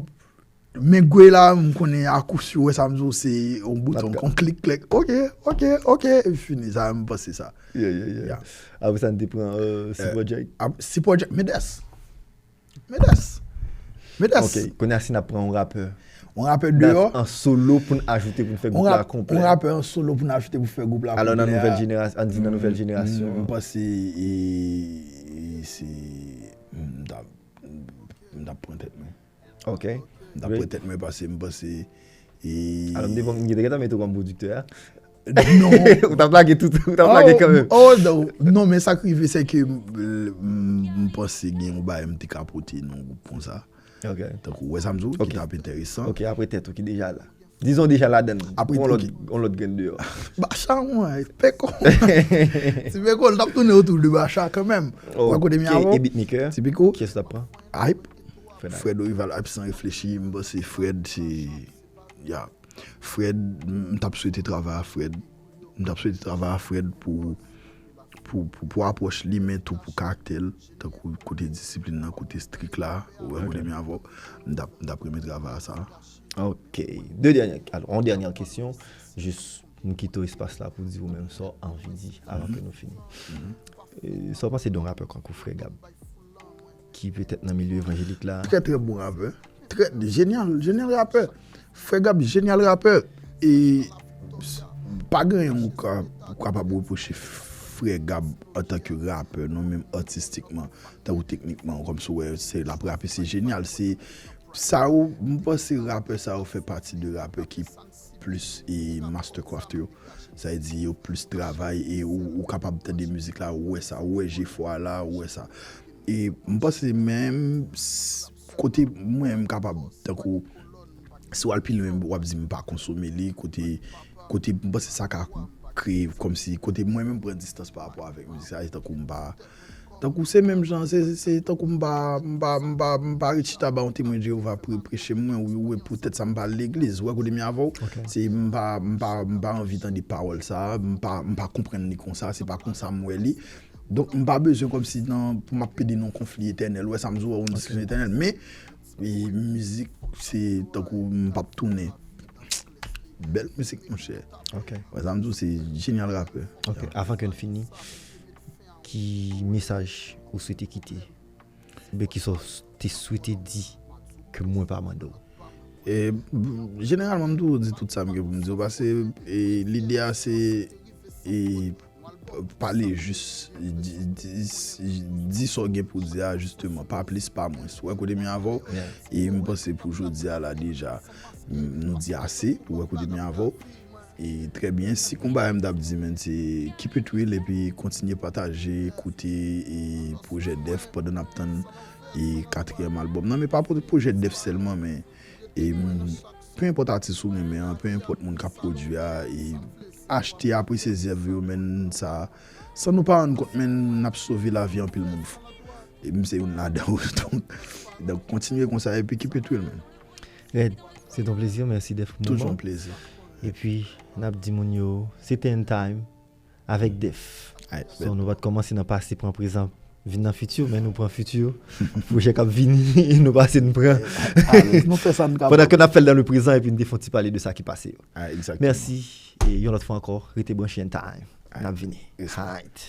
men Gwey la, m konnen akousi, ou wè sa m di w, se yon bouton, yon klik, klèk. Ok, ok, ok, epi fini, sa, m panse sa. Yeah, yeah, yeah. Apre sa, n te pran, euh, Sea Project. Sea Project, Medes. Medes. Medes. Ok, kounye a si n ap pran yon rapè. Yon rapè deyò. An solo pou n ajoute pou n fè gwoup la konplè. Yon rapè an solo pou n ajoute pou fè gwoup la konplè. Alò nan nouvèl jenerasyon, ann di nan nouvèl jenerasyon. M panse e, e se, m t ap, m t ap pran tèt mwen. Ok. M t ap pran tèt mwen paske m panse e. Alò m te, m te gentan mete w kòm pwodiktè a. Non. Ou t ap lage tout, ou t ap lage kanmenm. Oh, non, non, men sa k rive, se ke m, m, m panse gen yon bagay m te ka pote nan yon gwoup konsa. Ok. Tankou, ou wè sa m di w, ki t ap enteresan. Ok, apre tèt ou ki deja la. Dizon deja ladann. Apre yon lòt, yon lòt grenn deyò. Bacha, mwen, Peko. Ti Peko, l t ap tounen otou de Bacha kanmenm. Ou wè kote m ye avè w? E beatmaker? Ti Peko. Kiyès w t ap pran? Hype. Fred Orival, Hype san reflechi, m panse Fred se, ya. Fred, m, m t ap swete travay a Fred. M t ap swete travay a Fred pou, pou, pou, pou apwòch li, men tou pou karaktè l, tankou kote disiplin nan, kote strik la, ou wè kote m ye avè w, m t ap, m t ap renmen travay a sa. Ok. De dènyè, alò, yon dènyè kesyon, jis m kite w espas la pou di ou menm sa w anvi di avan ke nou fini. E, sa w panse de yon rapè tankou Frè Gab? Ki petèt nan milye evanjelik la. Trè, trè bon rapè. Trè, jenyal, jenyal rapè. Frè Gab, jenyal rapè. E pa gen anyen ou ka, ou kapab repwoche Frè Gab antanke rapè, non, menm atistikman, tankou teknikman, kòmsi w wè, se l ap rape, se jenyal, se sa yo, m panse rapè sa yo fè pati de rapè ki plis e mastercraft yo. Sa vle di yo plis travay e ou, ou kapab tande mizik la, ou wè sa, ou wè jefò a la, ou wè sa. E m panse menm s-, kote mwen m kapab, tankou, si w al pi lwen, w ap di m pa konsome li, kote, kote m panse sa ka kreye, kòmsi, kote mwen menm pran distans pa rapò avèk mizik sa, e tankou m pa, tankou se menm jan, se, se tankou m pa, m pa, m pa, m pa ret chita ba yon Temwen Jewova pre-, preche mwen, wi, wi, poutèt sa m pa al legliz, ou wè kote m ye avè w? Se m pa, m pa, m pa anvi tande pawòl sa, m pa, m pa konprann li konsa, se pa konsa m wè li. Donk, m pa bezwen kòmsi nan, pou m ap plede nan yon konfli etènèl. Ou wè sa m di w, yon diskisyon etènèl. Men, e, mizik, se tankou m p ap tounen. Bèl mizik, monchè. Ok. Ou wè sa m di w, se jenyal rapè. Ok. Avan ke n fini, ki mesaj ou swete kite? Oubyen kisa w te swete di ke mwen pa mande w? E, jeneralman, m toujou di tout sa m gen pou m di w, paske, e, lide a se, e, pale jis, di, di, di sa w gen pou di a, jisteman, pa plis, pa mwens. Ou wè kote m ye avè w? E m panse pou jodi a la deja, m- nou di ase, ou wè kote m ye avè w. E trè byen, si konba m t ap di, men, se keep it real epi kontinye pataje, koute e pwojè Def pandan n ap tann e katriyèm albòm nan. Men pa pou pwojè Def sèlman, men e, m- pe enpòt atis ou renmen an, pe enpòt moun k ap pwodui a, e achte, apresye zèv yo, men sa, san nou pa rann kont, men n ap sove lavi anpil moun fou. E m se youn ladan yo. Donk, donk kontinye konsa epi keep it real, man. Rèd, se ton plezi, mèsi Def pou Toujou moman. Yon plezi. Epi, n ap di moun yo, se te N Time avèk Def. Ay, So, nou pa t kòmanse nan pase, pran prezan, vin nan fiti, men nou pran fiti. Pwojè k ap vini, nou pase, n pran. Alèz, nou fè sa n kapab. Pandan ke n ap fè l nan le prezan, epi n te fè yon ti pale de sa ki pase yo. Ah, exactement. Mèsi. E yon lòt fwa ankò, rete branche N Time. N ap vini. Yes. Alright.